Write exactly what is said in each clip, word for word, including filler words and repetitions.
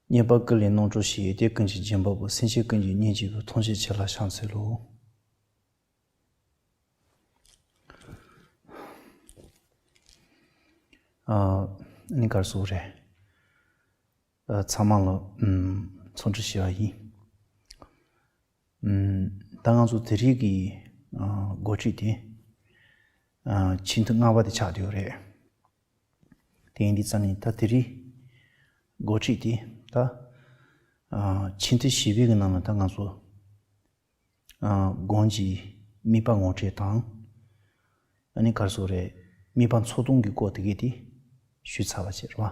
རྙེད་པ་ཀུན་ལས་རྣམ་གྲོལ་ཞིང་། ཡོན་ཏན་ཀུན་གྱི་རྗེས་འབྲང་པོ། སེམས་ཅན་ཀུན་གྱི་སྙིང་རྗེ་བའི། ཐུགས་རྗེ་ཆེ་ལ་ཕྱག་འཚལ་ལོ། ཨ་ནི་ག་རེ་ཟེར་དགོས་རེད། ཨ་ཚང་མ་ལ་ཨམ་འཚམས་འདྲི་ཞུ་བ་ཡིན། ཨམ་ད་ང་ཚོ་དེ་རིང་གི་ཨ་འགོ་ཁྲིད་དེ་ཨ་ཆེས་མཐོ་ལྔ་པ་དེ་ཆགས་བསྡད་ཡོད་རེད། དེ་ཡིན་དུས་ཙང་ནས་ད་དེ་རིང་འགོ་ཁྲིད་དེ་ད་ཨ་ཆེས་མཐོ་བཞི་པའི་གི་ནང་ལ་ད་ང་ཚོ་ཨ་སྒོམ་གྱི་དམིགས་པ་ངོ་སྤྲོད་དང་། ཨ་ནི་ག་རེ་ཟེར་དགོས་རེད། དམིགས་པ་འཚོལ་སྟངས་ཀྱི་སྐོར་དེ་གས་དེ་ཞུས་ཚར་བ་བྱས་རེད་བ།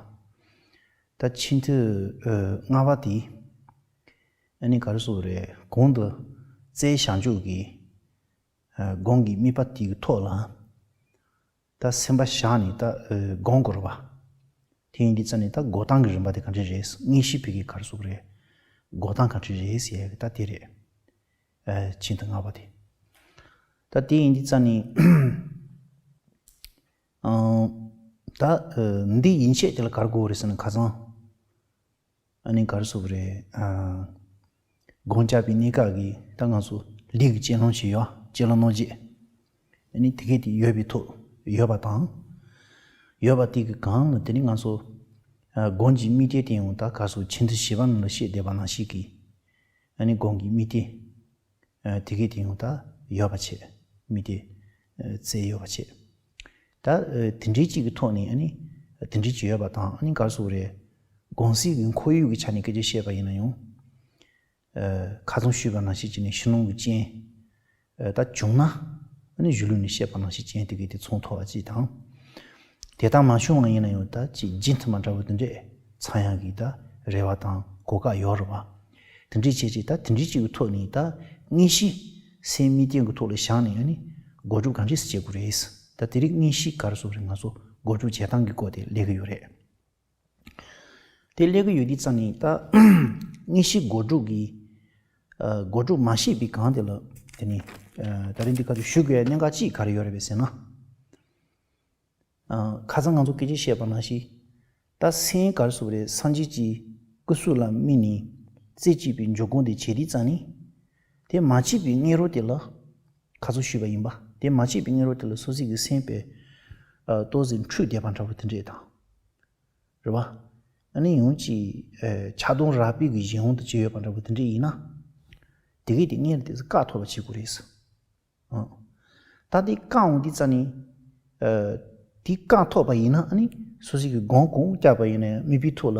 ད་ཆེས་མཐོ་ཨ་ལྔ་པ་དེ་ཨ་ནི་ག་རེ་ཟེར་དགོས་རེད། གོང་དུ་རྩལ་བྱང་ཆུབ་ཀྱི་ཨ་སྒོམ་གྱི་དམིགས་པ་དེ་གི་ཐོག་ལ་ད་སེམས་པ་བཞག་ནས་ད་ཨ་སྒོམ་དགོས་རེད་བ། དེ་ཡིན་དུས་ཙང་ནས་ད་འགོག་སྟངས་ཀྱི་རིམ་པ་དེ་ག་འདྲ་རེད། དངོས་གཞི་ཕ་གི་ག་རེ་ཟེར་དགོས་རེད། འགོག་སྟངས་ག་འདྲ་རེད་ཟེར་ཡ་གི་ད་དེ་རེད། ཨ་ཆེས་མཐོ་ལྔ་པ་དེ། ད་དེ་ཡིན་དུས་ཙང་ནས་ཨང་ད་ཨ་འདི་ཡན་ཆད་དེ་ལ་ག་རེ་དགོས་རེད་ཟེར་ན། ཁ་སང་ཨ་ནི་ག་རེ་ཟེར་དགོས་རེད། ཨ་སྒོམ་རྒྱག་པའི་གནས་སྐབས་ཀྱི་ད་ང་ཚོ་ལུས་ཀྱི་སྤྱོད་ལམ་ཞིག་ཡོད། སྤྱོད་ལམ་རྣམ་འབྱེད། ཨ་ནི་དེ་གས་དེ་ཡོད་པའི་ཐོག་ཡོད་པ་དང་། ཡོད་པ་དེ་གི་སྒང་ལ་དེ་ནི་ང་ཚོ་ཨ་སྒོམ་གྱི་དམིགས་གཏད་དེ་ཡང་ད་ག་རེ་ཟེར་དགོས། ཆེས་མཐོ་བཞི་པ་ནང་ལ་བཤད་བསྡད་པ་ནང་བཞིན་གྱི་ཨ་ནི་སྒོམ་གྱི་དམིགས་གཏད་ཨ་དེ་གས་དེ་ཡང་ད་ཡོད་པ་བྱས། དམིགས་གཏད་ཨ་རྩལ་ཡོད་པ་བྱས། ད་ཨ་དེ་འདྲའི་གཅིག་གི་ཐོག་ནས་ཨ་ནི་དེ་འདྲའི་གཅིག་ཡོད་པ་དང་། ཨ་ནི་ག་རེ་ཟེར་དགོས་རེད། སྒོམ་གསུམ་གྱི་ཁོར་ཡུག་གི་ཆ་ནས་སྐད་ཆ་བཤད་པ་ཡིན་ན་ཡང་། ཨ་ཁ་སང་ཞུས་པ་ནང་བཞིན་བྱས་ནས་ཕྱི་ནང་གི་རྐྱེན་ཨ་ད་བྱུང་ན་ཨ་ནི་གཞུག་ལུགས་ནས་བཤད་པ་ནང་བཞིན་རྐྱེན་དེ་གས་དེ་ཚང་ཐུབ་པ་གཅིག་དང་། དེ་ལྟར་མ་བྱུང་བ་ཡིན་ན་ཡང་ད་ཅིག་རྒྱུན་མཐུད་མ་འདྲ་བོ་དེ་འདྲས་ཚང་ཡག་གི་ད་རེ་བ་དང་གོ་སྐབས་ཡོད་རེད་བ། དེ་འདྲས་བྱས་ཅིག་ད་དེ་འདྲས་གཅིག་གི་ཐོག་ནས་ད་དངོས་གཞི་སེམས་དམིགས་གཏད་ཀྱི་ཐོག་ལ་བཞག་ནས་ཨ་ནི་འགོག་སྒྲུབ་ག་འདྲས་སེ་བྱེད་དགོས་རེད། ད་དེ་རིང་དངོས་གཞི་ག་རེ་ཟེར་དགོས་རེད། ང་ཚོ་འགོག་སྒྲུབ་བྱེད་སྟངས་ཀྱི་སྐོར་དེ་སླེབས་ཀྱི་ཡོད་རེད། དེ་སླེབས་ཀྱི་ཡོད་དུས་ཙང་ནས་ད་དངོས་གཞི་འགོག་སྒྲུབ་ཀྱི་ཨ་འགོག་སྒྲུབ་མ་བྱས་པའི་སྒང་དེ་ལ་དེ་ནི་ཨ་ད་རིང་འདི་ག་ཚོད་ཞུ་དགོས་ཡ་གནད་འགག་ཅིག་ག་རེ་ཡོད་རེད་པས་ཟེར་ན། ཨ་ཁ་སང་ང་ཚོ་སྐད་ཆ་བཤད་པ་ནང་བཞིན། ད་སེམས་ག་རེ་ཟེར་དགོས་རེད། སངས་རྒྱས་ཀྱི་སྐུ་གཟུགས་ལ་དམིགས་ནས་རྩེ་གཅིག་པའི་འཇུག་སྒོམ་དེ་བྱེད་དུས་ཙང་ནས། དེ་མ་བྱས་པའི་སྔོན་རོལ་དེ་ལ་ཁ་སང་ཞུས་པ་ཡིན་པ། དེ་མ་བྱས་པའི་སྔོན་རོལ་དེ་ལ་སོ་སོ་གི་སེམས་པས་ཨ་ཏོག་ཙམ་འཁྲུལ་བསྡད་པ་འདྲ་བོ་དེ་འདྲས་དང་། རེད་བ། ཨ་ནི་ཡང་ཅིག་ཨ་ཆགས་སྡང་རགས་པའི་གི་གཞན་དབང་དུ་བྱས་ཡོད་པ་འདྲ་བོ་དེ་འདྲས་ཡིན་ན། དེ་གས་དེ་སྔོན་ལ་དེ་ཚོ་བཀག་ཐུབ་པ་བྱེད་དགོས་རེད། ཨ། ད་དེ་བཀག་འོང་དུས་ཙ་ནི། ཨ། དེ་བཀག་ཐུབ་པ་ཡིན་ན་ཨ་ནི་སོ་སོ་གི་སྒོམ་གང་རྒྱག་པ་ཡིན་ན་ཡང་དམིགས་པའི་ཐོག་ལ།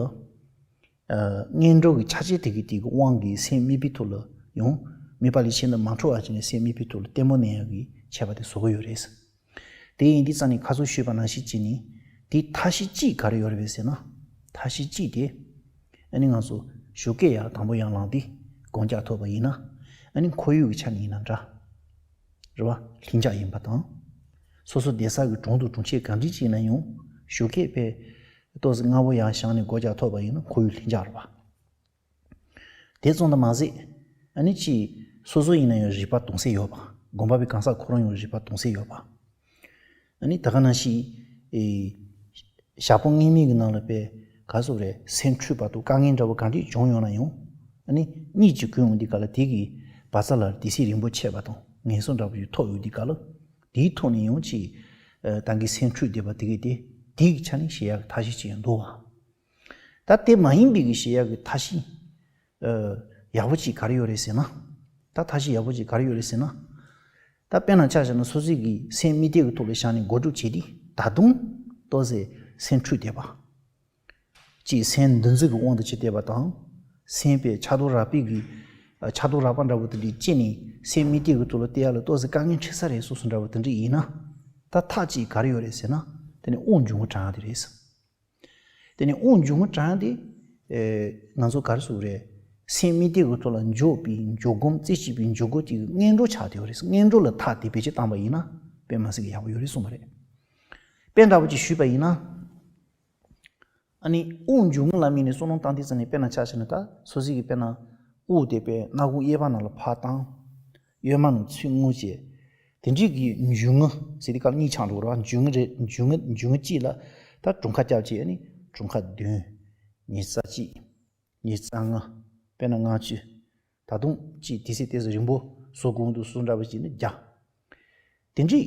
ཨ། སྔོན་འགྲོ་གི་ཆ་བྱད་དེ་གི་དེ་གི་དབང་གིས་སེམས་དམིགས་པའི་ཐོག་ལ་ཡང་དམིགས་པ་ལས་ཕྱིན་ཏུ་མ་འཕྲོ་བ་བྱས་ནས་སེམས་དམིགས་པའི་ཐོག་ལ་བརྟན་པོ་གནས་ཡག་གི་ཁྱད་པར་དེ་བཟོ་གི་ཡོད་རེད། དེ་ཡིན་དུས་ཙ་ནི་ཁ་སང་ཞུས་པ་ནང་བཞིན་བྱས་ནས་དེའི་ཐབས་ཤེས་གཅིག་ག་རེ་ཡོད་རེད་པས་ཟེར་ན། ཐབས་ཤེས་གཅིག་དེ། ཨ་ནི་ང་ཚོ་ཞོགས་ཀས་ཡར་དང་པོ་ཡར་ལངས་ཏེ་སྒོམ་རྒྱག་ཐུབ་པ་ཡིན་ན། ཨ་ནི་ཁོར་ཡུག་གི་ཆ་ནས་ཡིན་ན་འདྲ། རེད་བ། ལྷིང་འཇགས་ཡིན་པ་དང་། སོ་སོ་བསྡད་ས་གི་གྲོང་དུ་གྲོང་ཁྱེར་གང་འདྲ་ཅིག་ན་ཡང་ཞོགས་ཀས་དཔེ་ཏོག་ཙམ་སྔ་པོ་ཡར་བཞེངས་ནས་སྒོ་རྒྱག་ཐུབ་པ་ཡིན་ན་ཁོར་ཡུག་ལྷིང་འཇགས་རེད་བ། དེ་ཙམ་དུ་མ་ཟད། ཨ་ནི་ཅིག་སོ་སོ་ཡིན་ན་ཡང་རིག་པ་དྭངས་གསལ་ཡོད་པ། སྒོམ་པ་པའི་གང་ཟག་ཁོ་རང་ཡང་རིག་པ་དྭངས་གསལ་ཡོད་པ། ཨ་ནི་ད་ག་ནང་བཞིན། ཨེ། ཞག་པོ་སྔོན་མའི་གི་ནང་ལ་དཔེ་ག་ཟེར་རེད། སེམས་འཁྲུག་པ་དང་དཀའ་ངལ་འདྲ་བོ་གང་འདྲ་བྱུང་ཡོང་ན་ཡང་། ཨ་ནི་གཉིད་ཅིག་ཁུག་ཡོང་དུས་སྐབས་ལ་དེ་གི་བག་ཚ་ལ་དེ་སྲིད་རིང་པོ་ཆད་པ་དང་ངལ་གསོ་འདྲ་བོ་ཞིག་ཐོབ་ཡོང་དུས་སྐབས་ལ། དེའི་ཐོག་ནས་ཡང་ཅིག་ཨ། ད་གིན་སེམས་འཁྲུག་བསྡད་པ་དེ་གི་དེ་དེ་གི་ཆ་ནས་བྱེད་ཡག་གི་ཐབས་ཤེས་ཅིག་ཡང་འདུག་བ། ད་དེ་མ་ཡིན་པའི་གི་བྱེད་ཡག་གི་ཐབས་ཤེས། ཨ། ཡག་པོ་ཅིག་ག་རེ་ཡོད་རེད་ཟེར་ན། ད་ཐབས་ཤེས་ཡག་པོ་ཅིག་ག་རེ་ཡོད་རེད་ཟེར་ན། ད་དཔེར་ན་ཆ་བཞག་ན་སོ་སོའི་གི་སེམས་དམིགས་གཏད་ཀྱི་ཐོག་ལ་བཞག་ནས་འགོག་སྒྲུབ་བྱེད་དུས་ད་དུང་ཏོག་ཙམ་སེམས་འཁྲུག་བསྡད་པ། ཅིག་སེམས་འདུ་འཛི་གི་དབང་དུ་བྱས་བསྡད་པ་དང་། སེམས་པས་ཆགས་སྡང་རགས་པའི་གི། ཨ། ཆགས་སྡང་རགས་པ་འདྲ་བོ་དེ་འདྲ་སྐྱེས་ནས་སེམས་དམིགས་གཏད་ཀྱི་ཐོག་ལ་བལྟས་ཡག་ལ་ཏོག་ཙམ་དཀའ་ངལ་འཕྲད་ས་རེད་སོགས་སུ་འདྲ་བོ་དེ་འདྲ་ཡིན་ན། ད་ཐབས་ཅིག་ག་རེ་ཡོད་རེད་ཟེར་ན། དེ་ནི་དབང་འབྱུང་པོ་དྲངས་ཡག་དེ་རེད། དེ་ནི་དབང་འབྱུང་པོ་དྲངས་ཡག་དེ། ཨེ། ང་ཚོ་ག་རེ་ཟེར་དགོས་རེད། སེམས་དམིགས་གཏད་ཀྱི་ཐོག་ལ་འཇུག་པའི་འཇུག་སྒོམ། རྩེ་གཅིག་པའི་འཇུག་སྒོམ་དེ་གི་སྔོན་འགྲོ་ཆགས་བསྡད་ཡོད་རེད། སྔོན་འགྲོ་ལ་ཐག་དེ་བེད་སྤྱོད་བཏང་པ་ཡིན་ན་དཔེ་མ་སྲིད་ཀྱི་ཡག་པོ་ཡོད་རེད་གསུངས་པ་རེད། དཔེ་འདྲ་བོ་ཅིག་ཞུས་པ་ཡིན་ན། ཨ་ནི་དབང་འབྱུང་པོ་ལ་དམིགས་ནས་བསམ་བློ་བཏང་དུས་ཙ་ནས་དཔེར་ན་ཆ་བཞག་ན་ད་སོ་སོ་གི་དཔེར་ན་དབུགས་དེ་དཔེ་སྣ་ཁུང་གཡས་པ་ནང་ལ་ཕར་བཏང་། གཡོན་མ་ནང་ཚུར་མངགས་བྱས། དེ་འདྲའི་གི་འཇུག་ངོ་ཟེར་དུས་སྐབས་གཉིས་ཆགས་འགྲོ་རེད་བ། འཇུག་ངོ་རེད། འཇུག་ངོ་འཇུག་ངོ་གཅིག་ལ་ད་དྲུང་ཁ་རྒྱབ་བྱས། ཨ་ནི་དྲུང་ཁ་བདུན། ཉི་ཤུ་རྩ་གཅིག་ཉི་ཤུ་རྩ་ལྔ། དཔེར་ན་ལྔ་བཅུ། ད་དུང་ཅིག་དུས་ཚོད་དེ་ཚོ་རིང་པོ་བཟོ་དགོས་འདུག་བཟོ་འདྲ་བ་ཅིག་ནི་རྒྱག་དེ་འདྲས་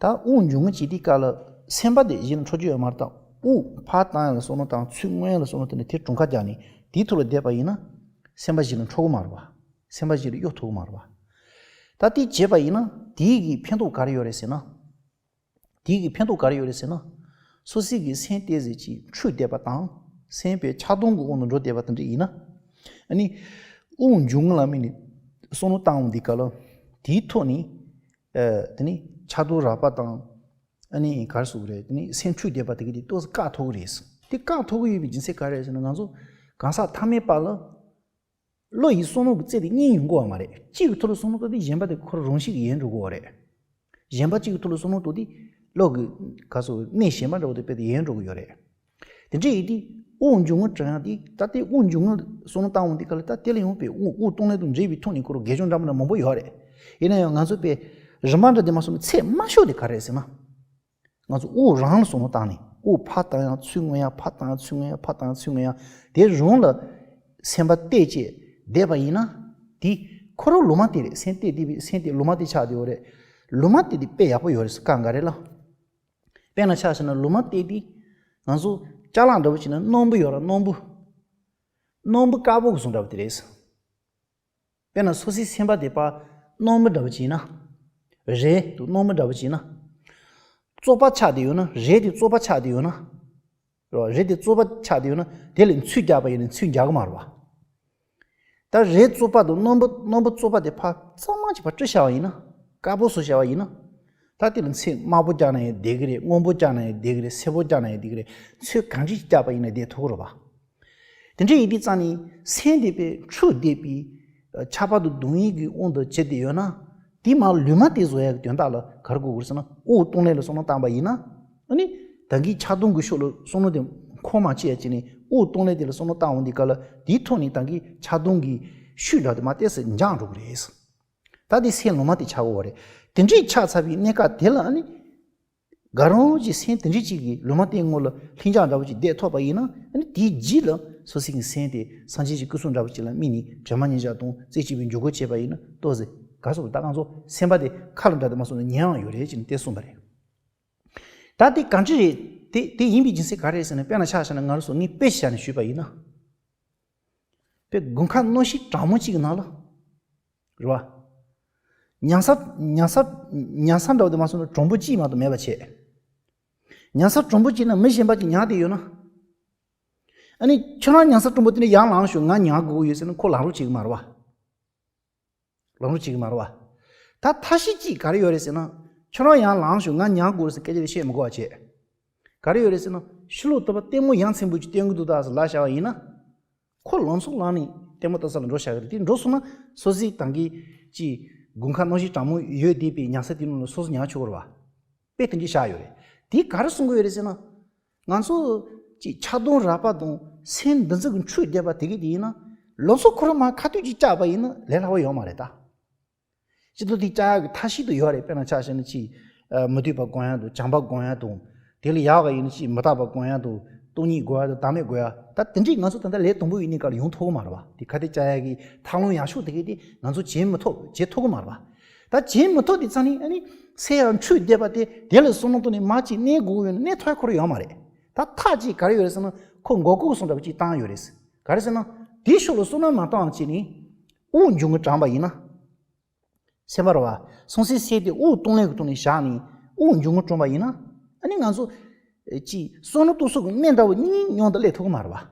ད་དབུགས་འབྱུང་ངུ་བྱེད་དུས་སྐབས་ལ་སེམས་པ་དེ་གཞི་ལ་འཕྲོ་རྒྱུ་ཡོད་མ་རེད། ད་དབུགས་ཕར་བཏང་ཡ་ལ་བསམ་བློ་བཏང་། ཚུར་མངོན་ཡ་ལ་བསམ་བློ་བཏང་ནས་དེ་གྲངས་ཀ་རྒྱག་ནས་དེའི་ཐོག་ལ་བསྡད་པ་ཡིན་ན་སེམས་པ་གཞི་ལ་འཕྲོ་གི་མ་རེད་པ། སེམས་པ་གཞི་ལ་གཡོ་ཐུབ་ཀྱི་མ་རེད་པ། ད་དེ་བྱས་པ་ཡིན་ན་དེའི་གི་ཕན་ཐོགས་ག་རེ་ཡོད་རེད་ཟེར་ན། དེའི་གི་ཕན་ཐོགས་ག་རེ་ཡོད་རེད་ཟེར་ན། སོ་སོའི་གི་སེམས་དེ་ཟེར་གྱི་འཁྲུག་བསྡད་པ་དང་། སེམས་པའི་ཆགས་སྡང་གི་དབང་དུ་འགྲོ་བསྡད་པ་དེ་འདྲ་ཡིན་ན། ཨ་ནི། དབུགས་འབྱུང་ངུ་ལ་དམིགས་ནས་བསམ་བློ་བཏང་འོང་དུས་སྐབས་ལ། དེའི་ཐོག་ནས། ཨ། དེ་ནི་ཆགས་སྡང་རགས་པ་དང་། ཨ་ནི་ག་རེ་ཟེར་དགོས་རེད། དེ་ནི་སེམས་འཁྲུག་བསྡད་པ་དེ་གི་དེ་ཏོག་ཙམ་བཀག་ཐུབ་ཀྱི་རེད། དེ་བཀག་ཐུབ་ཀྱི་ཡོད་པའི་རྒྱུ་མཚན་ག་རེ་རེད་ཟེར་ན། ང་ཚོ་གང་ཟག་ཐ་མལ་པ་ལ། བློ་ཡི་བསམ་བློ་གི་རྩལ་དེ་གཉིས་ཡོང་གི་ཡོད་མ་རེད། གཅིག་གི་ཐོག་ལ་བསམ་བློ་གཏོང་དུས་གཞན་པ་དེ་ཁོ་རང་བཞིན་གྱིས་ཡལ་འགྲོ་གི་ཡོད་རེད། གཞན་པ་གཅིག་གི་ཐོག་ལ་བསམ་བློ་གཏོང་དུས་བློ་གི་ག་ཚོད་གནས་གཞན་པ་འདྲ་བོ་དེ་དཔེ་དེ་ཡལ་འགྲོ་གི་ཡོད་རེད། དེ་འདྲ་ཡིན་དུས་དབུགས་འབྱུང་ངུ་དྲན་ཡག་དེ། ད་ལྟའི་དབུགས་འབྱུང་ངུ་བསམ་བློ་བཏང་འོང་དུས་སྐབས་ལ། ད་དེ་ལ་ཡང་དཔེ་དབུགས་དབུགས་གཏོང་ལེན་དང་འབྲེལ་བའི་ཐོག་ནས་ཁོ་རང་དགེ་སྦྱོར་འདྲ་མི་འདྲ་མང་པོ་ཡོད་རེད། ཡིན་ན་ཡང་ང་ཚོ་དཔེ་རིམ་པ་འདྲ་དེ་མ་སོང་ན་ཚད་དམའ་ཤོས་དེ་ག་རེ་རེད་ཟེར་ན། ང་ཚོ་དབུགས་རང་ལ་བསམ་བློ་བཏང་ནས། དབུགས་ཕར་བཏང་ཡག་ཚུར་མངོན་ཡག་ཕར་བཏང་ཡག་ཚུར་མངོན་ཡག་ཕར་བཏང་ཡག་ཚུར་མངོན་ཡག་དེ་རང་ལ་སེམས་པ་གཏད་བྱས་བསྡད་པ་ཡིན་ན། དེ་ཁོ་རང་ལུང་མ་བསྟན་རེད། སེམས་གཏད་བསྡད་པའི་སེམས་དེ་ལུང་མ་བསྟན་ཆགས་བསྡད་ཡོད་རེད། ལུང་མ་བསྟན་དེ་དཔེ་ཡག་པོ་ཡོད་རེད། དཀའ་ངལ་རེད་ལ། དཔེར་ན་ཆ་བཞག་ན་ལུང་མ་བསྟན་དེ། ང་ཚོ་ཅ་ལག་འདྲ་བོ་བྱས་ན་སྣམ་བུ་ཡོད་ར། སྣམ་བུ། སྣམ་བུ་དཀར་པོ་གི་བཟོ་འདྲ་བོ་དེ་རེད། དཔེར་ན་སོ་སོའི་སེམས་པ་དེ་ཕར་སྣམ་བུ་འདྲ་བོ་བྱས་ན། རས་དང་སྣམ་བུ་འདྲ་བོ་བྱས་ན། བཙོག་པ་ཆགས་བསྡད་ཡོད་ན། རས་དེ་བཙོག་པ་ཆགས་བསྡད་ཡོད་ན། རེད་བ། རས་དེ་བཙོག་པ་ཆགས་བསྡད་ཡོད་ན་དེ་ལ་ཚུར་རྒྱག་པ་ཡིན་ན་ཚུར་རྒྱག་གི་མ་རེད་བ། ད་རས་བཙོག་པ་དང་སྣམ་བུ་སྣམ་བུ་བཙོག་པ་དེ་ཕར་གཙང་མ་ཅིག་ཕར་བཀྲུས་བཞག་པ་ཡིན་ན། དཀར་པོ་བཟོས་བཞག་པ་ཡིན་ན། ད་དེ་ལ་ཚོས་དམར་པོ་རྒྱག་ན་ཡང་བསྡད་ཀྱི་རེད། སྔོན་པོ་རྒྱག་ན་ཡང་བསྡད་ཀྱི་རེད། སེར་པོ་རྒྱག་ན་ཡང་བསྡད་ཀྱི་རེད། ཚོས་གང་ཅི་རྒྱག་པ་ཡིན་ན་བསྡད་ཐུབ་ཀྱི་རེད་བ། དེ་འདྲ་ཡིན་དུས་ཙང་ནས་སེམས་དེ་དཔེ་འཁྲུག་བསྡད་པའི་ཆགས་པ་དང་སྡུག་བསྔལ་གྱི་དབང་དུ་བྱས་བསྡད་ཡོད་ན། དེ་མར་ལུང་མ་བསྟན་བཟོ་ཡག་གི་དོན་དག་ལ་ག་རེ་དགོས་ཀྱི་རེད་ཟེར་ན། དབུགས་གཏོང་ལེན་ལ་བསམ་བློ་བཏང་པ་ཡིན་ན། ཨ་ནི་ད་གིན་ཆགས་སྡང་གི་ཕྱོགས་ལ་བསམ་བློ་དེ་འཁོར་མ་བྱེད་ཡ་བྱས་ནས་དབུགས་གཏོང་ལེན་དེ་ལ་བསམ་བློ་བཏང་འོང་དུས་སྐབས་ལ། དེའི་ཐོག་ནས་ད་གིན་ཆགས་སྡང་གི་ཤུགས་འདྲ་དེ་མར་ཏོག་ཙམ་འཇགས་འགྲོ་གི་རེད། ད་དེ་སེམས་ལུང་མ་བསྟན་ཆགས་ཀྱི་ཡོད་རེད། དེ་འདྲས་ཆགས་ཚར་བའི་གནས་སྐབས་དེ་ལ་ཨ་ནི། ག་རང་གི་སེམས་དེ་འདྲས་ཅིག་གི་ལུང་མ་བསྟན་སྔོན་ལ་ལྷིང་འཇགས་འདྲ་བོ་ཅིག་བསྡད་ཐུབ་པ་ཡིན་ན། ཨ་ནི་དེའི་རྗེས་ལ་སོ་སོའི་གི་སེམས་དེ་སངས་རྒྱས་ཀྱི་སྐུ་གསུང་འདྲ་བོ་ཅིག་ལ་དམིགས་ནས་དྲན་པ་ཉེར་བཞག་དང་རྩེ་གཅིག་པའི་འཇུག་སྒོ་བྱས་པ་ཡིན་ན་ཏོག་ཙམ་ག་ཚོད་ད་ང་ཚོ་སེམས་པ་དེ་མཁའ་ལ་འདྲ་དེ་མ་སོང་ན་ཉལ་ཡང་ཡོད་རེད་ཅེས་ནས་དེ་གསུངས་པ་རེད། ད་དེ་གང་ཅི་རེད། དེ་དེ་ཡིན་པའི་རྒྱུ་མཚན་ག་རེ་རེད་ཟེར་ན། དཔེར་ན་ཆ་བཞག་ན་ང་རང་ཚོ་ངས་དཔེ་བཞག་ནས་ཞུས་པ་ཡིན་ན། དཔེ་དགུན་ཁ་གནམ་གཤིས་གྲང་མོ་གཅིག་གི་ནང་ལ། རེད་བ། ཉལ་ས་ཉལ་ས་ཉལ་ས་འདྲ་བོ་དེ་མ་སོང་ན་དྲོན་པོ་གཅིག་མ་གཏོགས་མེད་པ་བྱས། ཉལ་ས་དྲོན་པོ་གཅིག་ན་མི་གཞན་པ་གཅིག་ཉལ་བསྡད་ཡོད་ན། ཨ་ནི་ཁྱོད་རང་ཉལ་ས་དྲོན་པོ་དེ་ནས་ཡར་ལངས་ཤོག་ང་ཉལ་དགོས་ཀྱི་ཡོད་ཟེར་ན་ཁོ་ལངས་རོགས་བྱེད་ཀྱི་མ་རེད་བ། ལངས་རོགས་བྱེད་ཀྱི་མ་རེད་བ། ད་ཐབས་ཤེས་གཅིག་ག་རེ་ཡོད་རེད་ཟེར་ན། ཁྱོད་རང་ཡར་ལངས་ཤོག་ང་ཉལ་དགོས་རེད་ཟེར་སྐད་ཆ་དེ་བཤད་མི་དགོས་པ་བྱས། ག་རེ་ཡོད་རེད་ཟེར་ན། ཕྱི་ལོགས་ལྟ་བ་ལྟད་མོ་ཡ་མཚན་པོ་ཅིག་སྟོན་གྱི་འདུག་ད་ཟེར་ལབ་བཞག་པ་ཡིན་ན། ཁོ་ལམ་སང་ལངས་ནས་ལྟད་མོ་ལྟ་ས་ལ་འགྲོ་བཞག་གི་རེད། དེ་འགྲོ་སོང་ན་སོ་སོའི་ད་གིན་ཅིག་དགུན་ཁ་གནམ་གཤིས་གྲང་མོ་ཡོད་བསྡད་པའི་ཉལ་ས་དེ་ནང་ལ་སོ་སོ་ཉལ་ཆོག་གི་རེད་བ། དཔེ་དེ་འདྲ་བཞག་ཡོད་རེད། དེས་ག་རེ་གསུང་གི་ཡོད་རེད་ཟེར་ན། ང་ཚོ་ཅིག་ཆགས་སྡང་རགས་པ་དང་སེམས་འདུ་འཛི་གི་འཁྲུག་བསྡད་པ་དེ་གི་དེ་ཡིན་ན། ལམ་སང་ཁོ་རང་མར་ཁ་ཐུག་ཅིག་བཅག་པ་ཡིན་ན་ལས་སླ་བོ་ཡོད་མ་རེད་ད། སྤྱི་ཚོགས་དེ་བཅའ་ཡག་གི་ཐབས་ཤེས་དུ་ཡོད་རེད། དཔེར་ན་ཆ་བཞག་ན་ཅིག་ཨ། མི་འདོད་པ་སྒོམ་ཡག་དང་། བྱམས་པ་སྒོམ་ཡག་དང་། དེ་ལས་ཡག་ག་ཡིན་ན་ཅིག་མི་རྟག་པ་སྒོམ་ཡག་དང་། སྟོང་ཉིད་སྒོམ་ཡག་དང་། བདག་མེད་སྒོམ་ཡག་ད་དེ་འདྲས་ང་ཚོ་ད་ལྟ་ལས་དང་པོ་ཡིན་ནའི་སྐབས་ལ་ཡོང་ཐུབ་ཀྱི་མ་རེད་བ། དེ་ཁ་གཏད་བཅག་ཡག་གི་ཐབས་ལམ་ཡག་ཤོས་དེ་གས་དེ་ང་ཚོ་བྱེད་མི་ཐུབ། བྱེད་ཐུབ་ཀྱི་མ་རེད་བ། ད་བྱེད་མི་ཐུབ་དེ་ཚ་ནི་ཨ་ནི་སེམས་ཡང་འཁྲུག་བསྡད་པ་དེ། དེ་ལ་བསམ་བློ་གཏོང་ནས་མར་ཅིག་གནས་དགོས་ཡོད་ན་གནས་ཐུབ་ཡག་ཁོ་རང་ཡོད་མ་རེད། ད་ཐབས་ཅིག་ག་རེ་ཡོད་རེད་ཟེར་ན། ཁོ་མགོ་སྐོར་སོང་འདྲ་བོ་ཅིག་བཏང་ཡོད་རེད། ག་རེ་ཟེར་ན། དེའི་ཕྱོགས་ལ་བསམ་བློ་མ་བཏང་བ་བྱས་ནས་དབུགས་འབྱུང་ངུ་དྲངས་པ་ཡིན་ན། སེམས་པ་རེད་བ། སོང་སའི་སེམས་དེ་དབུགས་གཏོང་ལེན་གྱི་ཐོག་ནས་བཞག་ནས་དབུགས་འབྱུང་ངུ་དྲངས་པ་ཡིན་ན། ཨ་ནི་ང་ཚོ་ཅིག་བསམ་བློ་གཏོང་ས་གི་གནས་འདྲ་བོ་གཉིས་མཉམ་དུ་སླེབས་ཐུབ་ཀྱི་མ་རེད་བ།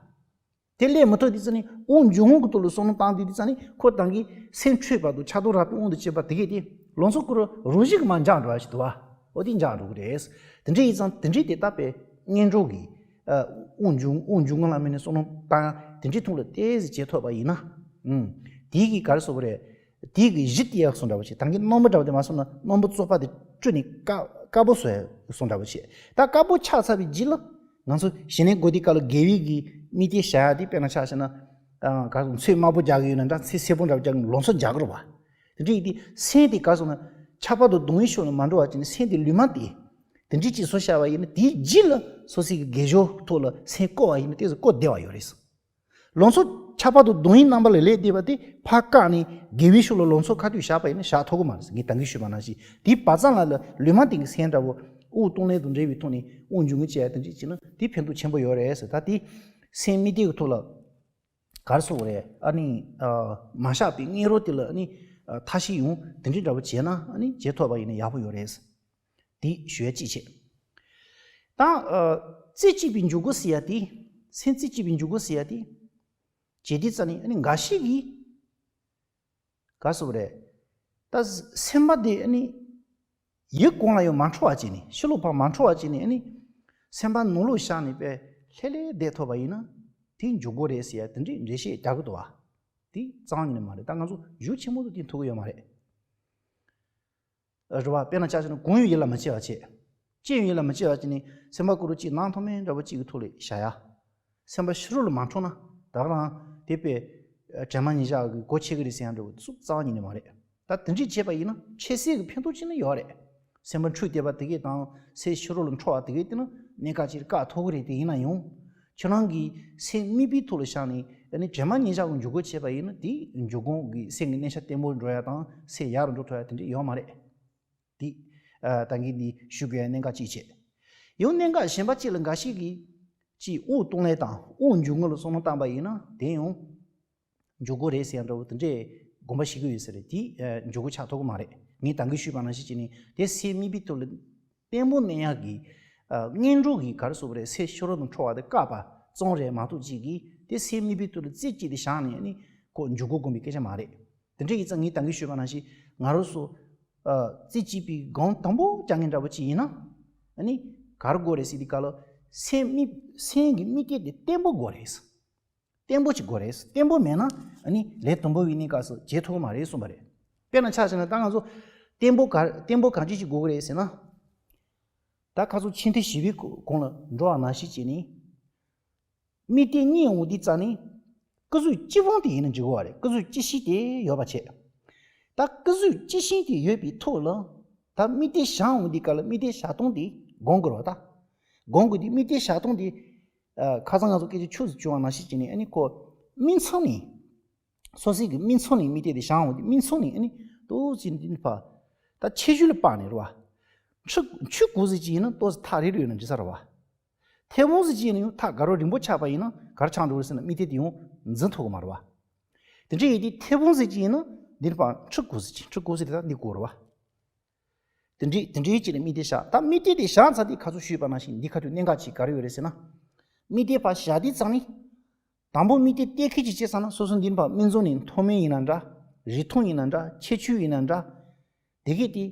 དེ་སླེབས་མི་ཐུབ་དུས་ཙ་ནས་དབུགས་འབྱུང་ངུ་གི་ཐོག་ལ་བསམ་བློ་བཏང་དུས་དུས་ཙ་ནས་ཁོ་ད་གིན་སེམས་འཁྲུགས་པ་དང་ཆགས་སྡང་རགས་པའི་དབང་དུ་བྱས་པ་དེ་གས་དེ་ལམ་སང་ཁོ་རང་རང་བཞིན་གྱིས་མར་འཇགས་འགྲོ་ཡག་ཅིག་འདུག་བ། འོ་དེ་འཇགས་འགྲོ་གི་རེད། དེ་འདྲ་ཡིན་ཙང་དེ་འདྲའི་དེ་ལྟ་བུའི་གཉེན་གྲོགས་ཀྱིས། ཨ། དབུགས་འབྱུང་དབུགས་འབྱུང་ངུ་ལ་དམིགས་ནས་བསམ་བློ་བཏང་། དེ་འདྲའི་ཐོག་ལ་ཏོག་ཙམ་བྱེད་ཐུབ་པ་ཡིན་ན། ཨུམ། དེའི་གི་ག་རེ་ཟེར་དགོས་རེད། དེའི་གི་གཞི་དེ་ཡག་སོང་འདྲ་བོ་བྱས། ད་གིན་སྣམ་བུ་འདྲ་བོ་དེ་མ་སོང་ན་སྣམ་བུ་བཙོག་པ་དེ་བཀྲུས་ནས་དཀར་དཀར་པོ་བཟོ་ཡག་སོང་འདྲ་བོ་བྱས། ད་དཀར་པོ་ཆགས་ཚར་བའི་རྗེས་ལ་ང་ཚོ་ཞི་གནས་སྒོམ་དུས་སྐབས་ལ་དགེ་བའི་གི་དམིགས་གཏད་བྱ་ཡག་དེ། དཔེར་ན་ཆ་བཞག་ན། ཨ། ག་རེ་ཟེར། ཚོས་དམར་པོ་རྒྱག་གི་ཡོད་ན་འདྲ། ཚོས་སེར་པོ་འདྲ་བོ་རྒྱག་གི་ཡོད་ན་ལམ་སང་རྒྱག་གི་རེད་བ། དེ་འདྲ་ཡིན་དུས་སེམས་དེ་ག་རེ་ཟེར་ན། ཆགས་པ་དང་སྡུག་བསྔལ་ཕྱོགས་ལ་མ་འགྲོ་བ་བྱས་ནས་སེམས་དེ་ལུང་མ་བསྟན། དེ་འདྲ་ཅིག་བཟོ་བཞག་པ་ཡིན་ན། དེའི་རྗེས་ལ་སོ་སོའི་གི་དགེ་སྦྱོར་ཐོག་ལ་སེམས་བསྐོར་བ་ཡིན་ན་ཏོག་ཙམ་བསྐོར་བདེ་བ་ཡོད་རེད། ལང་ཚོ་ཁྱད་པར་དུ་གདོང་ཡིན་རྣམ་པ་ལ་ལས་འདས་པ་དེ་ཕར་བཀག་ནས་དགེ་བའི་ཕྱོགས་ལ་ལང་ཚོ་ཁ་ཐུག་བཞག་པ་ཡིན་ན་བཞག་ཐུབ་ཀྱི་མ་རེད། ངས་ད་གིན་ཞུས་པ་ནང་བཞིན་དེའི་བར་མཚམས་ལ་ལ་ལུས་མ་བསྟེན་གྱི་སེམས་འདྲ་བོ་དབུགས་གཏོང་ལེན་དང་འབྲེལ་བའི་ཐོག་ནས་དབུགས་འབྱུང་གི་བྱས་དེ་འདྲ་བྱས་ན་དེ་ཕན་ཐོགས་ཆེན་པོ་ཡོད་རེད་ཟེར། ད་དེ་སེམས་མི་བདེ་གི་ཐོག་ལ་ག་རེ་ཟེར་དགོས་རེད། ཨ་ནི་ཨ་མ་བཞག་པའི་སྔས་རོ་དེ་ལ་ཨ་ནི་ཨ་ཐབས་ཤེས་ཡང་དེ་འདྲ་འདྲ་བོ་བྱས་ན་ཨ་ནི་བྱེད་ཐུབ་པ་ཡིན་ན་ཡག་པོ་ཡོད་རེད། དེ་ཞུ་ཡ་གཅིག་བྱས། ད་ཨ་རྩེ་གཅིག་པའི་འཇུག་སྒོ་ཟེར་ཡ་དེ། སེམས་རྩེ་གཅིག་པའི་འཇུག་སྒོ་ཟེར་ཡ་དེ། བྱེད་དུས་ཙ་ནི་ཨ་ནི་འགའ་ཞིག་གིས་ག་རེ་ཟེར་དགོས་རེད། ད་སེམས་པ་དེ་ཨ་ནི་ཡིད་གང་ལ་ཡང་མ་འཕྲོ་བ་བྱས་ནས། ཕྱི་ལོགས་ཕར་མ་འཕྲོ་བ་བྱས་ནས་ཨ་ནི་སེམས་པ་ནང་ལོགས་བཞག་ནས་པས་ལྷོད་ལྷོད་བསྡད་ཐུབ་པ་ཡིན་ན་དེ་འཇུག་སྒོ་རེད་ཟེར་ཡ་དེ་འདྲའི་འགྲེལ་བཤད་རྒྱག་གི་འདུག་བ། དེ་རྩ་བ་ཉིད་ནས་མ་རེད། ད་ང་ཚོ་གཞུག་ཆེན་མོ་དུ་དེ་ཐུག་གི་ཡོད་མ་རེད། རེད་བ། དཔེར་ན་ཆ་བཞག་ན་གང་ཡང་ཡིད་ལ་མི་བྱེད་པ་བྱས། ཅི་ཡང་ཡིད་ལ་མི་བྱེད་པ་བྱས་ནས་སེམས་པ་ཀུ་རུ་གཅིག་ནང་མཐོ་དམན་འདྲ་བོ་གཅིག་གི་ཐོག་ལ་བཞག་ཡ། སེམས་པ་ཕྱི་རོལ་ལ་མ་འཕྲོ་ན་ད་ག་རང་དེ་པས་དྲན་མ་ཉིད་བཞག་གི་སྒོ་ཕྱེ་གི་རེད་ཟེར་ཡ་འདྲ་བོ་སུ་རྩ་བ་ཉིད་ནས་མ་རེད། ད་དེ་འདྲས་བྱས་པ་ཡིན་ན་ཆེས་སྲིད་ཀྱི་ཕན་ཐོགས་ཅིག་ནི་ཡོད་རེད། སེམས་པ་འཁྲུལ་བསྡད་པ་དེ་གས་དང་སེམས་ཕྱི་རོལ་ལ་འཕྲོ་བ་དེ་གས་དེ་ནི་གནད་འགག་ཅིག་བཀག་ཐུབ་ཀྱི་རེད། དེ་ཡིན་ན་ཡང་ཁྱེད་རང་གིས་སེམས་དམིགས་པའི་ཐོག་ལ་བཞག་ནས་ཨ་ནི་དྲན་མ་ཉིད་བཞག་གི་འཇུག་སྒོ་བྱས་པ་ཡིན་ན་དེ་འཇུག་སྒོ་གི་སེམས་ཀྱི་གནས་ཆ་བརྟན་པོ་འགྲོ་ཡ་དང་སེམས་ཡག་རུ་འགྲོ་ཐུབ་ཡ་དེ་འདྲས་ཡོད་མ་རེད། དེ་ཨ་ད་གིན་འདི་ཞུ་དགོས་ཡ་གནད་འགག་ཅིག་བྱས། ཡང་གནད་འགག་གཞན་པ་གཅིག་ལ་འགའ་ཞིག་གིས་ཅིག་དབུགས་གཏོང་ལེན་དང་དབུགས་འབྱུང་ངོ་ལ་བསམ་བློ་བཏང་པ་ཡིན་ན་དེ་ཡང་འཇུག་སྒོ་རེད་ཟེར་ཡ་འདྲ་བོ་དེ་འདྲས་དགོངས་པ་བཞེས་ཀྱི་ཡོད་ས་རེད། དེ་ཨ་འཇུག་སྒོ་ཆགས་ཐུབ་ཀྱི་མ་རེད། ངས་ད་གིན་ཞུས་པ་ནང་བཞིན་བྱས་ནས་དེ་སེམས་དམིགས་པའི་ཐོག་ལ་བརྟན་པོ་གནས་ཡག་གི་ཨ་སྔོན་འགྲོ་གི་ག་རེ་ཟེར་དགོས་རེད། སེམས་ཕྱི་རོལ་དུ་འཕྲོ་བ་དེ་བཀག་པ་ཙམ་རེད་མ་གཏོགས་གཅིག་གིས་དེ་སེམས་དམིགས་པའི་ཐོག་ལ་རྩེ་གཅིག་ཏུ་བཞག་ནས་ནི་ཁོ་འཇུག་སྒོ་སྒོམ་པའི་སྐད་ཆ་མ་རེད། དེ་འདྲ་ཡིན་ཙང་ངས་ད་གིན་ཞུས་པ་ནང་བཞིན་ང་རང་ཚོ་ཨ་རྩེ་གཅིག་པའི་སྒོམ་དང་པོ་རྒྱག་མཁན་འདྲ་པོ་ཅིག་ཡིན་ན་ཨ་ནི་ག་རེ་དགོས་རེད་ཟེར་དུས་སྐབས་ལ་སེམས་དམིགས་སེམས་ཀྱི་དམིགས་གཏད་དེ་བརྟན་པོ་དགོས་རེད། བརྟན་པོ་ཅིག་དགོས་རེད། བརྟན་པོ་མེད་ན་ཨ་ནི་ལས་དང་པོ་བའི་གནས་སྐབས་སུ་བྱེད་ཐུབ་ཀྱི་མ་རེད་གསུངས་པ་རེད། དཔེར་ན་ཆ་བཞག་ན་ད་ང་ཚོ་བརྟན་པོ་ག་བརྟན་པོ་གང་ཅི་ཞིག་དགོས་ཀྱི་རེད་ཟེར་ན། ད་ཁ་སང་ཆེན་ཐེ་བཞི་པའི་གོང་ལ་འགྲོ་བ་ནང་བཞིན་བྱས་ནས། དམིགས་གཏད་གཉིས་འོང་དུས་ཙ་ནི། སྐུ་གཟུགས་སྤྱི་བོ་དེ་ཡིན་ན་འཇུག་གི་རེད། སྐུ་གཟུགས་སྤྱི་གཤིས་དེ་ཡོད་པ་བྱས། ད་སྐུ་གཟུགས་སྤྱི་གཤིས་དེ་ཡོད་པའི་ཐོག་ལ། ད་དམིགས་གཏད་བཞག་འོང་དུས་སྐབས་ལ་དམིགས་གཏད་བཞག་སྟངས་དེ་སྒོམ་དགོས་རེད་བ། ད་སྒོམ་དགོས་དུས་དམིགས་གཏད་བཞག་སྟངས་དེ། ཨ་ཁ་སང་ང་ཚོ་སྐད་ཆ་ཆུ་ཚོད་བཅུ་བ་ནང་བཞིན་བྱས་ནས་ཨ་ནི་ཁོ་སྨིན་མཚམས་ནས། སོ་སོའི་གི་སྨིན་མཚམས་ནས་དམིགས་གཏད་དེ་བཞག་འོང་དུས་སྨིན་མཚམས་ནས་ཨ་ནི་ཏོག་ཙམ་འདི་ནི་ཕ། ད་ཆེ་ཤོས་ལ་དཔག་ནས་རེད་བ། ཆུ་ཆུ་གོ་ཟེར་གྱི་ཡིན་ན་ཏོག་ཙམ་ཐག་རིང་རུ་ཡོད་ན་འགྲིག་ས་རེད་བ། མཐེ་བོང་ཟེར་གྱི་ཡིན་ན་ཡང་ཐག་ག་རོ་རིང་པོ་ཆགས་པ་ཡིན་ན་ག་རེ་ཆགས་འགྲོ་རེད་ཟེར་ན་དམིགས་གཏད་དེ་ཡང་འཛིན་ཐུབ་ཀྱི་མ་རེད་བ། དེ་འདྲ་ཡིན་དུས་མཐེ་བོང་ཟེར་གྱི་ཡིན་ན་འདི་ནི་ཕ་ཆུ་གོ་ཟེར་གྱི་ཆུ་གོ་ཟེར་དེ་ད་འདི་གོ་རེད་བ། དེ་འདྲའི་དེ་འདྲའི་ཅིག་ལ་དམིགས་གཏད་བཞག་ད་དམིགས་གཏད་དེ་བཞག་ཚར་དུས་ཁ་སང་ཞུས་པ་ནང་བཞིན་འདི་ཁ་ཐུག་གནད་འགག་ཅིག་ག་རེ་ཡོད་རེད་ཟེར་ན། དམིགས་གཏད་ཕར་བཞག་དུས་ཙང་ནི། དང་པོ་དམིགས་གཏད་གཏན་འཁེལ་ཅིག་བྱས་ཚར་ན་སོ་སོ་འདི་ནི་ཕར་སྨིན་མཚམས་ནས་མཐོ་དམན་ཡིན་ན་འདྲ། རིང་ཐུང་ཡིན་ན་འདྲ། ཁྱད་ཆོས་ཡིན་ན་འདྲ། དེ་གས་དེ།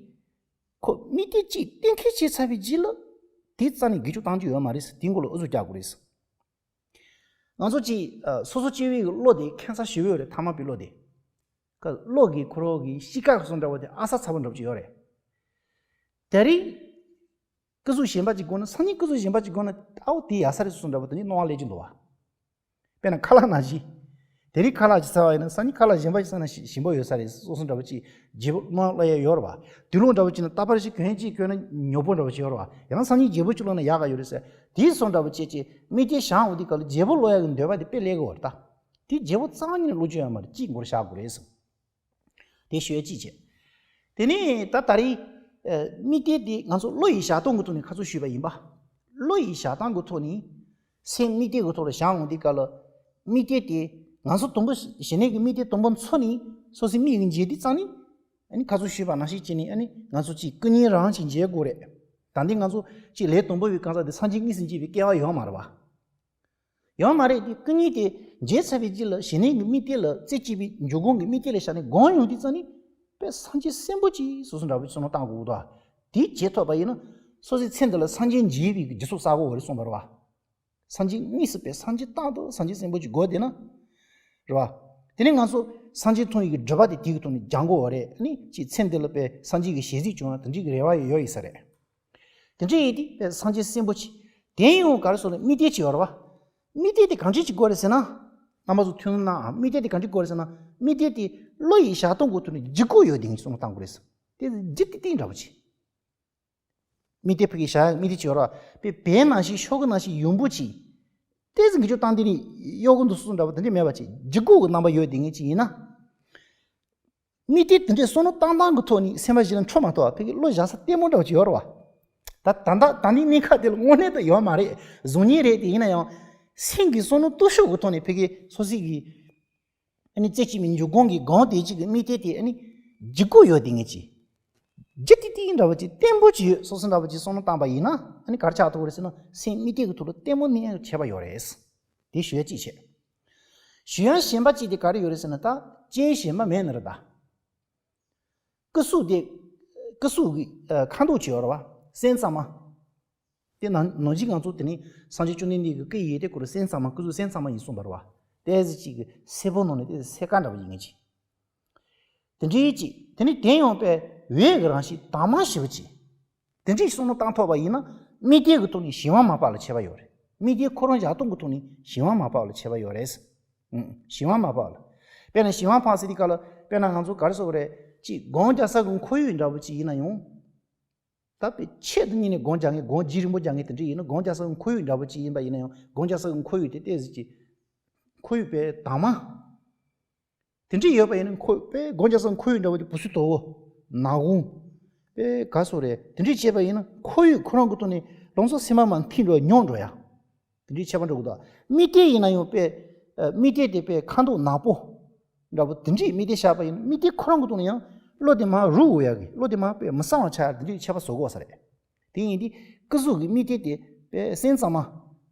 ཁོ་དམིགས་གཏད་ཅིག་གཏན་འཁེལ་བྱས་ཚར་བའི་རྗེས་ལ། དེ་རྩ་ནས་དགེ་སྐྱོ་བཏང་རྒྱུ་ཡོད་མ་རེད། དེ་མགོ་ལ་ཨུ་ཚུགས་རྒྱག་དགོས་རེད། ང་ཚོ་ཅིག་ཨ་སོ་སོ་སྐྱེ་བོའི་བློ་དེ་ཁྱད་མཚར་ཞེ་པོ་ཡོད་རེད། ཐ་མལ་པའི་བློ་དེ། ཀ་བློ་གི་ཁོ་རང་གི་གཤིས་ཀ་གི་བཟོ་འདྲ་བོ་དེ་ཨ་གསར་ཚ་པོ་འདྲ་བོ་ཅིག་ཡོད་རེད། དེ་རིང་སྐུ་གཟུགས་གཞན་པ་ཅིག་དགོས་ན་སང་ཉིན་སྐུ་གཟུགས་གཞན་པ་ཅིག་དགོས་ན་ཨའོ་དེ་ཡག་ས་རེད་བཟོ་འདྲ་བོ་དེ་ནི་སྣང་བ་སླེབས་ཀྱི་འདུག་བ། དཔེར་ན་ཁ་ལག་ནང་བཞིན། དེ་རིང་ཁ་ལག་ཅིག་ཟ་བ་ཡིན་ན་སང་ཉིན་ཁ་ལག་གཞན་པ་ཞིག་ཟ་ན་ཞི་ཞིམ་པོ་ཡོད་ས་རེད་བཟོ་འདྲ་བོ་ཅིག་བརྗེ་པོ་སྣང་བ་སླེབས་ཡ་ཡོད་རེད་བ། དུས་ལོག་འདྲ་བོ་ཅིག་ན་རྟག་པར་ཞིག་གོན་ཅིག་གོན་ན་ཉོབ་པོ་འདྲ་བོ་ཅིག་ཡོད་རེད་བ། ཡང་ན་སང་ཉིན་བརྗེ་པོ་ཅིག་སློག་ན་ཡག་ག་ཡོད་རེད་ཟེར། དེ་བཟོ་འདྲ་བོ་ཅིག་ཅིག་དམིགས་གཏད་བཞག་འོང་དུས་སྐབས་ལ་བརྗེ་པོ་སློག་ཡ་གི་འདོད་པ་དེ་དཔེ་སླེབས་ཀྱི་ཡོད་རེད་ད། དེ་བརྗེ་པོ་རྩ་བ་ཉིད་ནས་སློག་རྒྱུ་ཡོད་མ་རེད། གཅིག་མགོར་བཞག་དགོས་རེད་ཟེར། དེ་ཞུ་ཡ་གཅིག་བྱས། དེ་ནས་ད་ད་རེས་ཨ་དམིགས་གཏད་དེ་ང་ཚོ་བློ་ཡི་བཞག་སྟངས་ཀྱི་ཐོག་ནས་ཁ་ཚུར་ཞུས་པ་ཡིན་པ། བློ་ཡི་བཞག་སྟངས་ཀྱི་ཐོག་ནས་སེམས་དམིགས་གཏད་ཀྱི་ཐོག་ལ་བཞག་འོང་དུས་སྐབས་ལ་དམིགས་གཏད་དེ་ང་ཚོ་དང་པོ་ཞི་གནས་ཀྱི་དམིགས་གཏད་དང་པོ་འཚོ་ནས་སོ་སོའི་མིག་གིས་མཇལ་དུས་ཙང་ནས་ཨ་ནི་ཁ་ཚུར་ཞུས་པ་ནང་བཞིན་བྱས་ནས་ཨ་ནི་ང་ཚོ་གཅིག་སྐུ་ཉིད་རང་གཅིག་མཇལ་དགོས་རེད། ད་འདི་ང་ཚོ་གཅིག་ལས་དང་པོ་བའི་གང་ཟག་དེ་སངས་རྒྱས་གཉིས་སུ་མཇལ་བའི་སྐལ་བ་ཡོད་མ་རེད་བ། ཡོད་མ་རེད་དེ་སྐུ་ཉིད་དེ་མཇལ་ཚར་བའི་རྗེས་ལ་ཞི་གནས་ཀྱི་དམིགས་གཏད་ལ་རྩེ་གཅིག་པའི་འཇུག་སྒོམ་གྱི་དམིགས་གཏད་ལ་བཞག་ནས་སྒོམ་ཡོང་དུས་ཙང་ནི་དཔེ་སངས་རྒྱས་སེམས་དཔའ་ཅིག་བཟོ་འདྲ་བོ་བསམ་བློ་བཏང་དགོས་འདུག་དེ་བྱེད་ཐུབ་པ་ཡིན་ན་སོ་སོའི་ཚེ་འདི་ལ་སངས་རྒྱས་མཇལ་བའི་རྒྱུ་ཚོགས་བསགས་དགོས་རེད་གསུངས་པ་རེད་བ། སངས་རྒྱས་དངོས་སུ་དཔེ་སངས་རྒྱས་རྟག་ཏུ་སངས་རྒྱས་སེམས་དཔའ་ཅིག་དགོས་བསྡད་ན། རེད་བ། དེ་ནས་ང་ཚོ་སངས་རྒྱས་མཐོང་བའི་སྒྲིབ་པ་དེ་དེའི་ཐོག་ནས་སྦྱང་དགོས་པ་རེད། ཨ་ནི་ཅིག་ཚེ་འདི་ལ་དཔེ་སངས་རྒྱས་ཀྱི་ཞལ་གཟིགས་བྱུང་ན་དེ་འདྲའི་རེ་བ་ཡོད་ཡོད་ཡིན་ས་རེད། དེ་འདྲ་ཡིན་དུས་དཔེ་སངས་རྒྱས་སེམས་དཔའ་ཅིག་དེ་ཡང་ག་རེ་ཟེར་ན་དམིགས་གཏད་ཅིག་ཡོད་རེད་བ། དམིགས་གཏད་དེ་གང་འདྲ་ཅིག་དགོས་རེད་ཟེར་ན། རྣམ་པ་ཚོ་ཐུགས་སྣང་གནང་ཨ། དམིགས་གཏད་དེ་གང་འདྲ་དགོས་རེད་ཟེར་ན། དམིགས་གཏད་དེ་བློ་ཡི་བཞག་སྟངས་ཀྱི་ཐོག་ནས་ལྗིད་ཁོག་ཡོད་དེ་ངས་བསམ་བློ་བཏང་དགོས་རེད་ཟེར། དེ་ལྗིད་ཏིག་ཏིག་འདྲ་བོ་ཅིག་དམིགས་གཏད་ཕ་གི་བཞག་ཡ་དམིགས་གཏད་ཅིག་ཡོད་རེད་བ། དཔེ་བལ་ནང་བཞིན་ཤོག་གུ་ནང་བཞིན་ཡོན་པོ་ཅིག་ཏོག་ཙམ་འགུལ་སྐྱོད་བཏང་དེ་ནི་གཡོ་འགུལ་འདུག་སོགས་འདྲ་བོ་དེ་འདྲས་མེད་པ་ཅིག་འཇིགས་སྐུལ་གྱི་རྣམ་པ་ཡོད་དེ་ངེས་ཅིག་ཡིན་ན། དམིགས་གཏད་དེ་འདྲས་བསམ་བློ་བཏང་སྟངས་ཀྱི་ཐོག་ནས་སེམས་པ་གཞན་ལ་འཕྲོད་མ་གཏོགས་ཕ་གི་བློ་བཞག་ས་ལྟད་མོ་འདྲ་བོ་ཅིག་ཡོད་རེད་བ། ད་ད་ལྟ་ད་ནི་གནས་སྐབས་དེ་ལ་དངོས་གནས་དུ་ཡོད་མ་རེད། གཟུགས་བརྙན་རེད་དེ། ཡིན་ན་ཡང་སེམས་ཀྱི་བསམ་བློ་སྟོབས་ཤུགས་ཀྱི་ཐོག་ནས་ཕ་གི་སོ་སོ་གི་ཨ་ནི་རྩེ་གཅིག་པའི་འཇུག་སྒོམ་གྱི་སྒོམ་དེ་གཅིག་གི་དམིགས་གཏད་དེ་ཨ་ནི་འཇིགས་སྐུལ་ཡོད་དེ་ངེས་ཅིག་ཇི་ཏི་ཏི་འདྲ་བ་ཅིག་བརྟན་པོ་ཅིག་ཡོད་སོགས་འདྲ་བ་ཅིག་བསམ་བློ་བཏང་པ་ཡིན་ན། ཨ་ནི་ག་རེ་ཆགས་ཐུབ་རེད་ཟེར་ན། སེམས་དམིགས་གཏད་ཀྱི་ཐོག་ལ་ལྟད་མོ་གནས་ཡག་བྱས་པ་ཡོད་རེད། དེ་ཞུ་ཡ་གཅིག་བྱས། ཞུ་ཡ་གཞན་པ་གཅིག་དེ་ག་རེ་ཡོད་རེད་ཟེར་ན། ད་རྐྱེན་གཞན་པ་མེད་ནི་རེད་ད། སྐུ་གཟུགས་དེ། སྐུ་གཟུགས་ཀྱི་ཨ་ཁ་མདོག་ཅིག་ཡོད་རེད་བ། སེམས་གཙང་མ། དེ་ནང་ནང་བཞིན་ང་ཚོ་དེ་ནི་སངས་རྒྱས་བཅོམ་ལྡན་འདས་ཀྱི་སྐུ་ཡི་དེ་ཁོ་རང་སེམས་གཙང་མ། སྐུ་གཟུགས་སེམས་གཙང་མ་ཡིན་གསུངས་པ་རེད་བ། ཏོག་ཙམ་ཅིག་གི་སེར་པོ་ནང་ནས་ཏོག་ཙམ་སེར་དཀར་འདྲ་བ་ཡིན་ངེས་ཅིག་དེ་འདྲའི་ཅིག་དེ་ནི་དེ་ཡང་དཔེ་འོད་ཀྱི་རང་བཞིན་དྭངས་མ་ཞེ་པོ་ཅིག་དེ་འདྲའི་བསམ་བློ་བཏང་ཐུབ་པ་ཡིན་ན། དམིགས་གཏད་ཀྱི་ཐོག་ནས་གཞན་དབང་མ་སྤངས་ལ་ཁྱད་པར་ཡོད་རེད། དམིགས་གཏད་ཁོ་རང་བཞག་སྟངས་ཀྱི་ཐོག་ནས་གཞན་དབང་མ་སྤངས་ལ་ཁྱད་པར་ཡོད་རེད། ཨང་། གཞན་དབང་མ་སྤངས་ལ། དཔེར་ན་གཞན་དབང་སྤངས་ཟེར་དུས་སྐབས་ལ་དཔེར་ན་ང་ཚོ་ག་རེ་ཟེར་དགོས་རེད། ཅིག་སྒོམ་རྒྱག་ས་གི་ཁོར་ཡུག་འདྲ་བོ་ཅིག་ཡིན་ན་ཡང་། ད་དཔེ་ཆེད་དུ་གཉེར་ནས་སྒོམ་རྒྱག་མཁན། སྒོམ་རྒྱུན་རིང་པོ་རྒྱག་མཁན་དེ་འདྲ་ཡིན་ན། སྒོམ་རྒྱག་ས་གི་ཁོར་ཡུག་འདྲ་བོ་ཅིག་ཡིན་པ་ཡིན་ན་ཡང་། སྒོམ་རྒྱག་ས་གི་ཁོར་ཡུག་དེ་ཏོག་ཙམ་ཅིག་ཁོར་ཡུག་དཔེ་དྭངས་མ་དེ་འདྲ་ཡོད་པ་ཡིན་ན། ཁོ་དཔེ་སྒོམ་རྒྱག་ས་གི་ཁོར་ཡུག་འདྲ་བོ་དེ་བུ་སུ་དོ་བོ་ནག་ཁུང་དཔེ་ག་རེ་ཟེར་དགོས་རེད། དེ་འདྲ་བྱས་པ་ཡིན་ན་ཁོར་ཡུག་ཁོ་རང་གི་ཐོག་ནས་ལམ་སང་སེམས་པ་མར་འཐིབས་འགྲོ། ཉམས་འགྲོ་ཡ། དེ་འདྲའི་ཁྱད་པར་འགྲོ་གི་འདུག་དམིགས་གཏད་ཡིན་ན་ཡང་དཔེ། ཨ། དམིགས་གཏད་དེ་དཔེ་ཁ་མདོག་ནག་པོ་འདྲ་པོ་དེ་འདྲའི་དམིགས་གཏད་བཞག་པ་ཡིན་ན། དམིགས་གཏད་ཁོ་རང་གི་ཐོག་ནས་ཡང་བློ་དེ་མར་རུབ་འོང་ཡག་གི། བློ་དེ་མར་དཔེ་མི་གཙང་བ་ཆགས་ཡག་དེ་འདྲའི་ཁྱད་པར་བཟོ་གི་ཡོད་ས་རེད། དེ་ཡིན་དུས་སྐུ་གཟུགས་ཀྱི་དམིགས་གཏད་དེ་དཔེ་སེམས་གཙང་མ།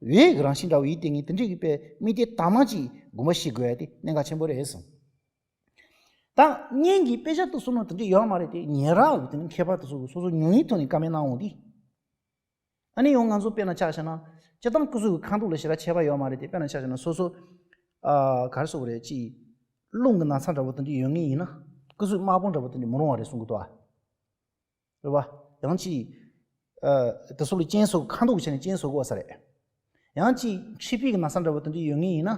འོད་ཀྱི་རང་བཞིན་འདྲ་བོ་ཡིན་དེ་ངས་དེ་འདྲའི་གི་དཔེ་དམིགས་གཏད་དྭངས་མ་ཅིག་སྒོམ་པ་ཤེས་དགོས་ཡ་དེ་གནད་འགག་ཆེན་པོ་རེད་གསུངས། ད་སྔོན་གྱི་དཔེ་ཆ་དེ་ཚོ་ནང་དེ་འདྲ་ཡོད་མ་རེད་དེ། ཉེ་རབས་ཀྱི་དེ་ནི་མཁས་པ་དེ་ཚོ་གིས་སོ་སོ་མྱོང་བའི་ཐོག་ནས་བཀའ་མོལ་གནང་འོང་དུས། ཨ་ནི་ཡང་ང་ཚོ་དཔེར་ན་ཆ་བཞག་ན། སྤྱིར་བཏང་སྐུ་གཟུགས་ཀྱི་ཁ་མདོག་ལ་ཞེ་དྲག་ཁྱད་པར་ཡོད་མ་རེད་དེ། དཔེར་ན་ཆ་བཞག་ན་སོ་སོ། ཨ། ག་རེ་ཟེར་དགོས་རེད། ཅིག་རླུང་གི་ན་ཚ་འདྲ་པོ་དེ་འདྲ་ཡོད་མཁན་ཡིན་ན། སྐུ་གཟུགས་དམར་པོ་འདྲ་པོ་དེ་འདྲ་མི་རུང་བ་རེད་གསུང་གི་འདུག་ཨ། རེད་བ། ཡང་ཅིག་ཨ། དེ་ཚོ་ལ་རྐྱེན་བཟོ། ཁ་མདོག་གི་ཆ་ནས་རྐྱེན་བཟོ་དགོས་ས་རེད། ཡང་ཅིག་མཁྲིས་པའི་གི་ན་ཚ་འདྲ་པོ་དེ་འདྲ་ཡོད་མཁན་ཡིན་ན།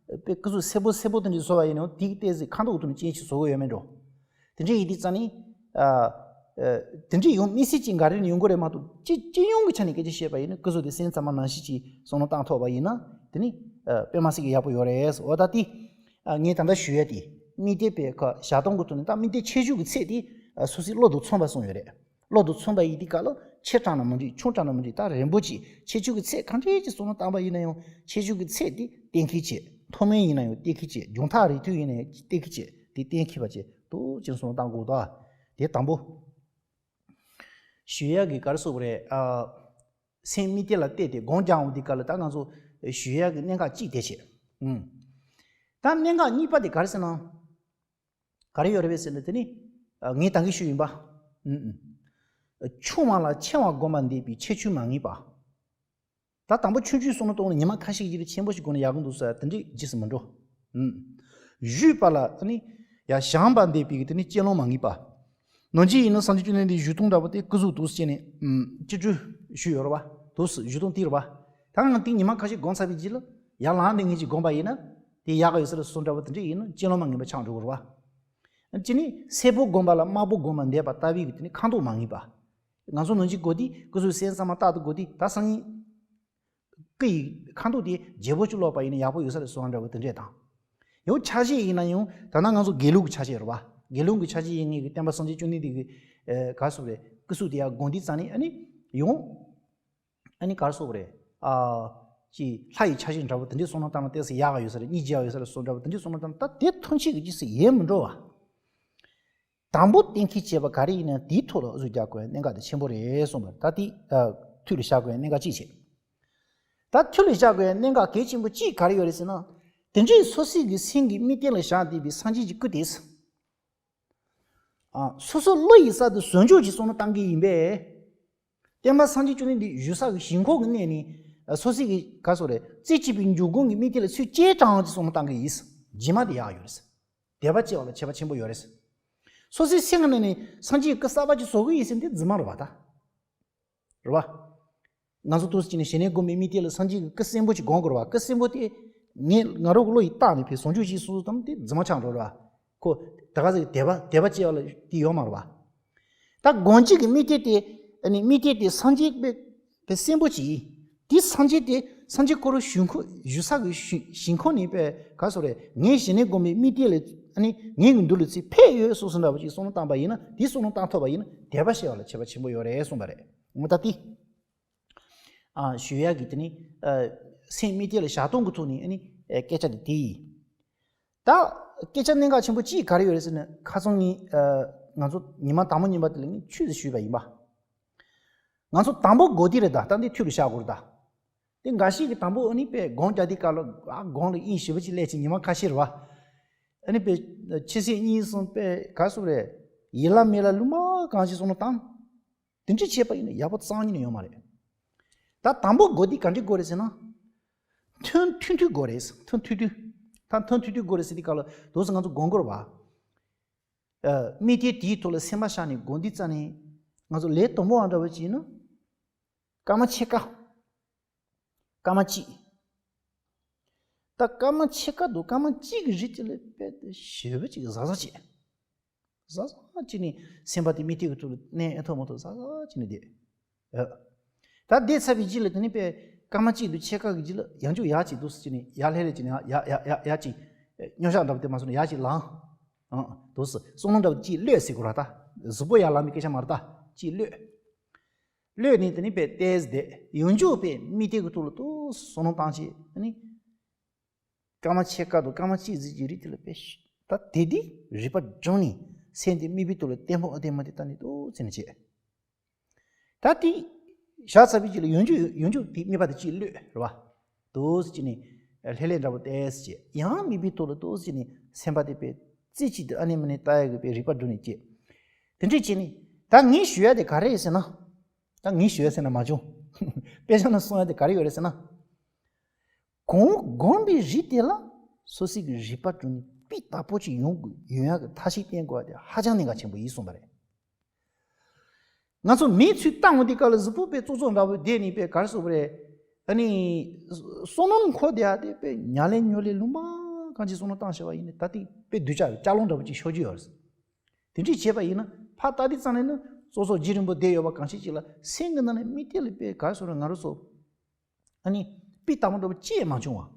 དཔེ་སྐུ་གཟུགས་སེར་པོ་སེར་པོ་དེ་འདྲ་བཟོ་བ་ཡིན་ན་ཡང་དེ་གི་ཏོག་ཙམ་ཁ་མདོག་དེ་འདྲ་རྐྱེན་ཅིག་བཟོ་གི་ཡོད་མེད་འགྲོ། དེ་འདྲ་ཡིན་དུས་ཙང་ནི། ཨ། ཨ། དེ་འདྲ་ཡོང་དམིགས་བསལ་གྱི་འགའ་རེ་ནས་ཡོང་གི་རེད་མ་གཏོགས། སྤྱི་སྤྱི་ཡོངས་ཀྱི་ཆ་ནས་སྐད་ཆ་བཤད་པ་ཡིན་ན། སྐུ་གཟུགས་དེ་སེམས་ཙམ་པ་ནང་བཞིན་གྱི་བསམ་བློ་བཏང་ཐུབ་པ་ཡིན་ན། དེ་ནི། ཨ། དཔེ་མ་སྲིད་ཀྱི་ཡག་པོ་ཡོད་རེད། འོ་ད་དེ། ཨ། ངས་ད་ལྟ་ཞུ་ཡ་དེ། དམིགས་གཏད་པའི་ཁ་བཞག་སྟངས་ཀྱི་ཐོག་ནས། ད་དམིགས་གཏད་ཁྱད་ཆོས་ཀྱི་ཚད་དེ། ཨ། སོ་སོའི་བློ་དང་མཚུངས་པ་གསུངས་ཡོད་རེད། བློ་དང་མཚུངས་པ་ཡིན་དུས་སྐབས་ལ་ཆེ་དྲགས་ན་མི་འགྲིག་ཆུང་དྲགས་ན་མི་འགྲིག་ད་རན་པོ་ཅིག་ཁྱད་ཆོས་ཀྱི་ཚད་ག་འདྲས་ཅིག་བསམ་བློ་བཏང་པ་ཡིན་ན་ཡང་། ཁྱད་ཆོས་ཀྱི་ཚད་དེ་གཏན་འཁེལ་བྱེད། མཐོ་དམན་ཡིན་ན་ཡང་གཏན་འཁེལ་བྱེད། མགྱོགས་མཐའ་རིང་ཐུང་ཡིན་ན་ཡང་གཏན་འཁེལ་བྱེད། དེ་གཏན་འཁེལ་བ་བྱེད། ཏོག་ཙམ་བསམ་བློ་བཏང་དགོས་ད། དེ་དང་པོ། ཞུ་ཡག་གི་ག་རེ་ཟེར་དགོས་རེད། ཨ། སེམས་དམིགས་གཏད་ལ་གཏད་དེ་སྒོམ་རྒྱག་འོང་དུས་སྐབས་ལ་ད་ང་ཚོ་ཞུ་ཡག་གི་གནད་འགག་གཅིག་དེ་བྱས། ཨང་། ད་གནད་འགག་གཉིས་པ་དེ་ག་རེ་ཟེར་ན། ག་རེ་ཡོད་རེད་པས་ཟེར་ན། དེ་ནི། ཨ། ངས་ད་གིན་ཞུས་ཡིན་པ། ཨུ་ཨུ། ཆུང་བ་ལ་ཆེ་བ་བསྒོམ་པ་འདས་པའི་ཁྱད་ཆོས་མ་ངེས་པ། ད་དང་པོ་ཆུང་ཆུང་བསམ་བློ་གཏོང་ནས་ཉི་མ་ཁ་ཤས་ཀྱི་རྗེས་ལ་ཆེན་པོ་ཞིག་བསྒོམས་ན་ཡག་གི་འདུག་ཟེར་དེ་འདྲའི་རྗེས་སུ་མི་འགྲོ། ཨུ། བཞུགས་པ་ལ་ནི་ཡང་བཞེངས་པ་འདས་པའི་དེ་ནི་སྤྱན་ལམ་མ་ངེས་པ། ནང་བཞིན་ཡིན་ན་སངས་རྒྱས་བཅོམ་ལྡན་འདས་བཞུགས་སྟངས་འདྲ་པོ་དེ་སྐུ་གཟུགས་འདུག་སེ་བྱས་ནས། ཨུམ། སྤྱི་སྤྲོས་ཞུས་ཡོད་རེད་བ། འདུག་སེ་བཞུགས་སྟངས་དེ་རེད་བ། ད་ང་དེ་ཉི་མ་ཁ་ཤས་བསྒོམས་ཚར་བའི་རྗེས་ལ་ཡར་ལངས་ནས་ངེས་ཀྱི་བསྒོམས་པ་ཡིན་ན། དེ་ཡག་ག་ཡོད་ས་རེད་བསམ་འདྲ་པོ་དེ་འདྲ་ཡིན་ན་སྤྱན་ལམ་མ་ངེས་པ་ཆགས་འགྲོ་གི་རེད་བ། གཅིག་ནི་སེར་པོ་བསྒོམས་པ་ལ་དམར་པོ་བསྒོམ་པ་འདས་པ་ལྟ་བུའི་གི་དེ་ནི་ཁ་མདོག་མ་ངེས་པ། ང་ཚོ་ནང་བཞིན་དགོས་དུས་སྐུ་གཟུགས་སེམས་ཙམ་པ་རྟག་ཏུ་དགོས་དུས། ད་སང་ཉིན་སྐུ་ཡི་ཁ་མདོག་དེ་བརྗེ་པོ་ཅིག་ལོག་པ་ཡིན་ན་ཡག་པོ་ཡོད་ས་རེད་བསམ་འདྲ་པོ་དེ་འདྲས་དང་། ཡང་ཆ་ཤས་ཡིན་ན་ཡང་ད་ནང་ང་ཚོ་དགེ་ལུགས་ཀྱི་ཆ་ཤས་རེད་བ། དགེ་ལུགས་ཀྱི་ཆ་ཤས་ཡིན་ངེས་ཀྱི་བསྟན་པ་སངས་རྒྱས་བཅོམ་ལྡན་འདས་ཀྱི། ཨ། ག་རེ་ཟེར་དགོས་རེད། སྐུ་གཟུགས་དེ་ཡར་བསྒོམས་དུས་ཙང་ནས་ཨ་ནི་ཡང་། ཨ་ནི་ག་རེ་ཟེར་དགོས་རེད། ཨ། ཅིག་ལྷ་ཡི་ཆ་ཤས་འདྲ་པོ་དེ་འདྲས་བསམ་བློ་བཏང་ན་ཏོག་ཙམ་ཡག་ག་ཡོད་ས་རེད། སྙིང་རྗེ་བ་ཡོད་ས་རེད་བསམ་འདྲ་པོ་དེ་འདྲས་བསམ་བློ་བཏང་ན། ད་དེ་ཐམས་ཅད་ཀྱི་རྗེས་སུ་ཡལ་མི་འགྲོ་བ། དང་པོ་གཏན་འཁེལ་བྱས་པ་ག་རེ་ཡིན་ན་དེའི་ཐོག་ལ་གཟུགས་རྒྱག་དགོས་པའི་གནད་འགག་དེ་ཆེན་པོ་རེད་གསུངས་པ། ད་དེ། ཨ། ཐུགས་ལ་བཞག་དགོས་པའི་གནད་འགག་གཅིག་བྱས། ད་ཐུགས་ལ་བཞག་དགོས་པའི་གནད་འགག་གལ་ཆེན་པོ་གཅིག་ག་རེ་ཡོད་རེད་ཟེར་ན། དེ་འདྲའི་སོ་སོའི་གི་སེམས་ཀྱི་དམིགས་གཏད་ལ་བཞག་བསྡད་པའི་སངས་རྒྱས་ཀྱི་སྐུ་དེ། ཨ། སོ་སོ་བློ་ཡི་ས་དེ་བཟོ་འཇུག་གི་བསམ་བློ་བཏང་གི་ཡིན་པས། བསྟན་པ་སངས་རྒྱས་བཅོམ་ལྡན་འདས་བཞུགས་ས་གི་ཞེན་ཁོག་གི་གནས་ནས། ཨ། སོ་སོའི་གི་ག་རེ་ཟེར་དགོས་རེད། རྩེ་གཅིག་པའི་འཇུག་སྒོམ་གྱི་དམིགས་གཏད་ལ་ཚུར་བསྐྱལ་དྲགས་ཀྱི་བསམ་བློ་བཏང་གི་ཡིན། རྗེས་མ་དེ་ཡག་ཡོད་རེད། དད་པ་སྐྱེ་བ་ལ་ཁྱད་པར་ཆེན་པོ་ཡོད་རེད། སོ་སོའི་སེམས་ཀྱི་ནང་ནས་སངས་རྒྱས་ཀྱི་སྐུ་གསར་པ་ཅིག་བཟོ་གི་ཡིན་ཟེར་འདི་རྫུན་མ་རེད་བ་ད། རེད་བ། ང་ཚོ་ཏོག་ཙམ་ཅིག་ནས་ཞི་གནས་སྒོམ་པའི་དམིགས་གཏད་ལ་སངས་རྒྱས་ཀྱི་སྐུ་གསོན་པོ་ཅིག་སྒོམ་དགོས་རེད་བ། སྐུ་གསོན་པོ་དེ་ངས་ང་རང་གི་བློ་ཡིས་བཏགས་ནས་ཕར་བཟོ་འཇུག་ཅིག་བཟོས་བཏང་དེ་རྫུན་མ་ཆགས་འགྲོ་རེད་བ། ཁོ་ད་ག་ཟེར་དད་པ་དད་པ་སྐྱེ་བ་ལ་དེ་ཡོད་མ་རེད་བ། ད་སྒོམ་བྱེད་ཀྱི་དམིགས་གཏད་དེ། ཨ་ནི་དམིགས་གཏད་དེ་སངས་རྒྱས་པའི་གསོན་པོ་ཅིག་ཡིན། དེ་སངས་རྒྱས་དེ་ སངས་རྒྱས་ཁོ་རང་བཞུགས་ཁོ་བཞུགས་ས་གི་ཞིང་ཞིང་ཁམས་ནས་པས་ག་སོ་རེད། ངའི་ཞི་གནས་སྒོམ་པའི་དམིགས་གཏད་ལ་ཨ་ནི་ངའི་གི་མདུན་ལ་ཚེ་ཕེབས་ཡོད་སོགས་སུ་འདྲ་བ་ཅིག་བསམ་བློ་བཏང་པ་ཡིན་ན། དེ་བསམ་བློ་བཏང་ཐུབ་པ་ཡིན་ན་དད་པ་བྱེད་པ་ལ་ཁྱད་པར་ཆེན་པོ་ཡོད་རེད་གསུངས་པ་རེད། འོ་ད་དེ། ཨ་ཞུ་ཡག་གི་དེ་ནི་ཨ་སེམས་དམིགས་གཏད་ལ་བཞག་སྟངས་ཀྱི་ཐོག་ནས་ཨ་ནི་ཨ་སྐད་ཆ་དེ་དེ་ཡིན། ད་སྐད་ཆ་གནད་འགག་ཆེན་པོ་གཅིག་ག་རེ་ཡོད་རེད་ཟེར་ན། ཁ་སང་ངས་ཨ་ང་ཚོ་ཉི་མ་དང་པོ་ཉིན་པ་དེ་ལ་ངས་ཆུད་ཟོས་ཞུས་པ་ཡིན་པ། ང་ཚོ་དང་པོ་གོ་དེ་རེད་ད། ད་འདི་ཐུགས་ལ་བཞག་དགོས་རེད་ད། དེ་འགའ་ཞིག་གིས་དང་པོ་ཨ་ནི་པས་སྒོམ་རྒྱག་དུས་སྐབས་ལ་ཨ་སྒོམ་ལ་དབྱིངས་ཞེ་པོ་ཅིག་སླེབས་ཅིག་ཉི་མ་ཁ་ཤས་རེད་བ། ཨ་ནི་པས་ཕྱི་སེམས་གཉིས་གསུམ་པས་ག་སོ་རེད། ཡིད་ལ་མི་ལ་ལུང་མ་གང་ཞིག་བསམ་བློ་བཏང་། དེ་འདྲ་བྱས་པ་ཡིན་ན་ཡག་པོ་རྩ་བ་ཉིད་ནས་ཡོང་མ་རེད། ད་དང་པོ་དགོས་དེ་ག་འདྲ་དགོས་རེད་ཟེར་ན། ཐོན་ཐུང་ཐུང་དགོས་རེད། ཐོན་ཐུང་ཐུང་། ད་ཐོན་ཐུང་ཐུང་དགོས་རེད་ཟེར་དུས་སྐབས་ལ་དུས་སུ་ང་ཚོ་སྒོམ་དགོས་རེད་བ། ཨ་དམིགས་གཏད་དེའི་ཐོག་ལ་སེམས་པ་བཞག་ནས་སྒོམ་དུས་ཙམ་ནས་ང་ཚོ་ལས་དང་པོ་བ་འདྲ་བོ་ཅིག་ཡིན་ན། སྐར་མ་ཕྱེད་ཀ་སྐར་མ་གཅིག་ད་སྐར་མ་ཕྱེད་ཀ་དང་སྐར་མ་གཅིག་གི་རིང་དེ་ལ་དཔེ་ཞེ་པོ་ཅིག་གཟབ་གཟབ་བྱེད། གཟབ་གཟབ་བྱས་ནས་སེམས་པ་དེ་དམིགས་གཏད་ཀྱི་ཐོག་ལ་གནས་ཨེ་ཐུབ་མ་ཐུབ་གཟབ་གཟབ་བྱས་ནས་བསྡད། ཨ། ད་བསྡད་ཚར་བའི་རྗེས་ལ་དེ་ནས་པས་སྐར་མ་གཅིག་དང་ཕྱེད་ཀ་གི་རྗེས་ལ་ཡང་བསྐྱར་ཡར་ཅིག་འདུག་སེ་བྱས་ནས་ཡར་ལྷོད་ལྷོད་བྱས་ནས་ཡར་ཡར་ཡར་ཡར་ཅིག་སྙོམས་འཇུག་འདྲ་པོ་དེ་མ་སོང་ན་ཡར་ཅིག་ལངས། ཨང་། འདུག་སེ་བསམ་བློ་འདྲ་པོ་ཅིག་གློད་ཟེར་དགོས་ར། ད་གཟུགས་པོ་ཡར་ལངས་པའི་སྐད་ཆ་མ་རེད། ད་ཅིག་གློད། གློད་ནས་དེ་ནས་པས་ཏོག་ཙམ་བསྡད། ཡང་བསྐྱར་པས་དམིགས་གཏད་ཀྱི་ཐོག་ལ་ཏོག་ཙམ་བསམ་བློ་བཏང་བྱས་ཨ་ནི། སྐར་མ་ཕྱེད་ཀ་དང་སྐར་མ་གཅིག་ཙམ་གྱི་རིང་དེ་ལ་དཔེ་ཞིག་ད་དེ་དེ་རིག་པ་སྦྱངས་ནས་སེམས་དེ་དམིགས་པའི་ཐོག་ལ་བརྟན་པོ་ཨ་བརྟན་པོ་དེ་ད་ནི་ཏོག་ཙམ་ནས་བྱས། ད་དེ་བཞག་ཚར་བའི་རྗེས་ལ་ཡང་བསྐྱར་ཡང་བསྐྱར་དེ་དམིགས་པ་དེ་གཅིག་གློད་རེད་བ། ཏོག་ཙམ་ནས་ལྷོད་ལྷོད་འདྲ་པོ་ཏོག་ཙམ་བྱས། ཡང་དམིགས་པའི་ཐོག་ལ་ཏོག་ཙམ་ནས་སེམས་པ་དེ་དཔེ་རྩེ་གཅིག་ཏུ་ཨ་ནེ་མ་ནེ་ལྟ་ཡག་གི་དཔེ་རིག་པ་སྒྲུབ་ནས་བྱས། དེ་འདྲས་བྱས་ནས་ད་ངས་ཞུ་ཡག་དེ་ག་རེ་རེད་ཟེར་ན། ད་ངས་ཞུ་ཡག་ཟེར་ན་མ་བྱུང་། དཔེ་ཆ་ནང་གསུང་ཡག་དེ་ག་རེ་ཡོད་རེད་ཟེར་ན། གོང་སྒོམ་པའི་རིགས་དེ་ལ་སོ་སོའི་གི་རིག་པ་བསྒྲུབས་ནས་སྤུས་དག་པོ་ཅིག་ཡོང་དགོས། ཡོང་ཡག་གི་ཐབས་ཤེས་བསྟེན་དགོས་པ་དེ་ཧ་ཅང་གནད་འགག་ཆེན་པོ་ཡིན་གསུངས་པ་རེད། ང་ཚོ་མིའི་ཚུལ་བལྟ་འོང་དུས་སྐབས་ལ་གཟུགས་པོ་དཔེ་ཙོག་ཙོག་འདྲ་པོ་བསྡད་ནས་དཔེ་ག་རེ་ཟེར་དགོས་རེད། ཨ་ནི། བསམ་བློ་འཁོར་བསྡད་ཡག་དེ་དཔེ་ཉག་ལེ་ཉོག་ལེ་ལུང་པ་གང་ཅིག་བསམ་བློ་བཏང་བྱས་པ་ཡིན་ན་ད་དེ་དཔེ་སྡུག་ཅག་གི་ལྕགས་ལོག་འདྲ་པོ་ཅིག་ཤོར་རྒྱུ་ཡོད་རེད། དེ་འདྲས་བྱས་པ་ཡིན་ན་ཕར་ལྟ་དུས་ཙམ་ནས་ནི་ཙོག་ཙོག་རྒྱུན་རིང་པོ་བསྡད་ཡོད་པ་གང་ཞིག་ཅིག་ལ་སེམས་ཀྱི་ནང་ནས་དམིགས་གཏད་ལ་དཔེ་ག་རེ་ཟེར་དགོས་རེད། ང་རང་ཚོ། ཨ་ནི། སྤུས་དག་པོ་འདྲ་པོ་ཅིག་མ་བྱུང་བ།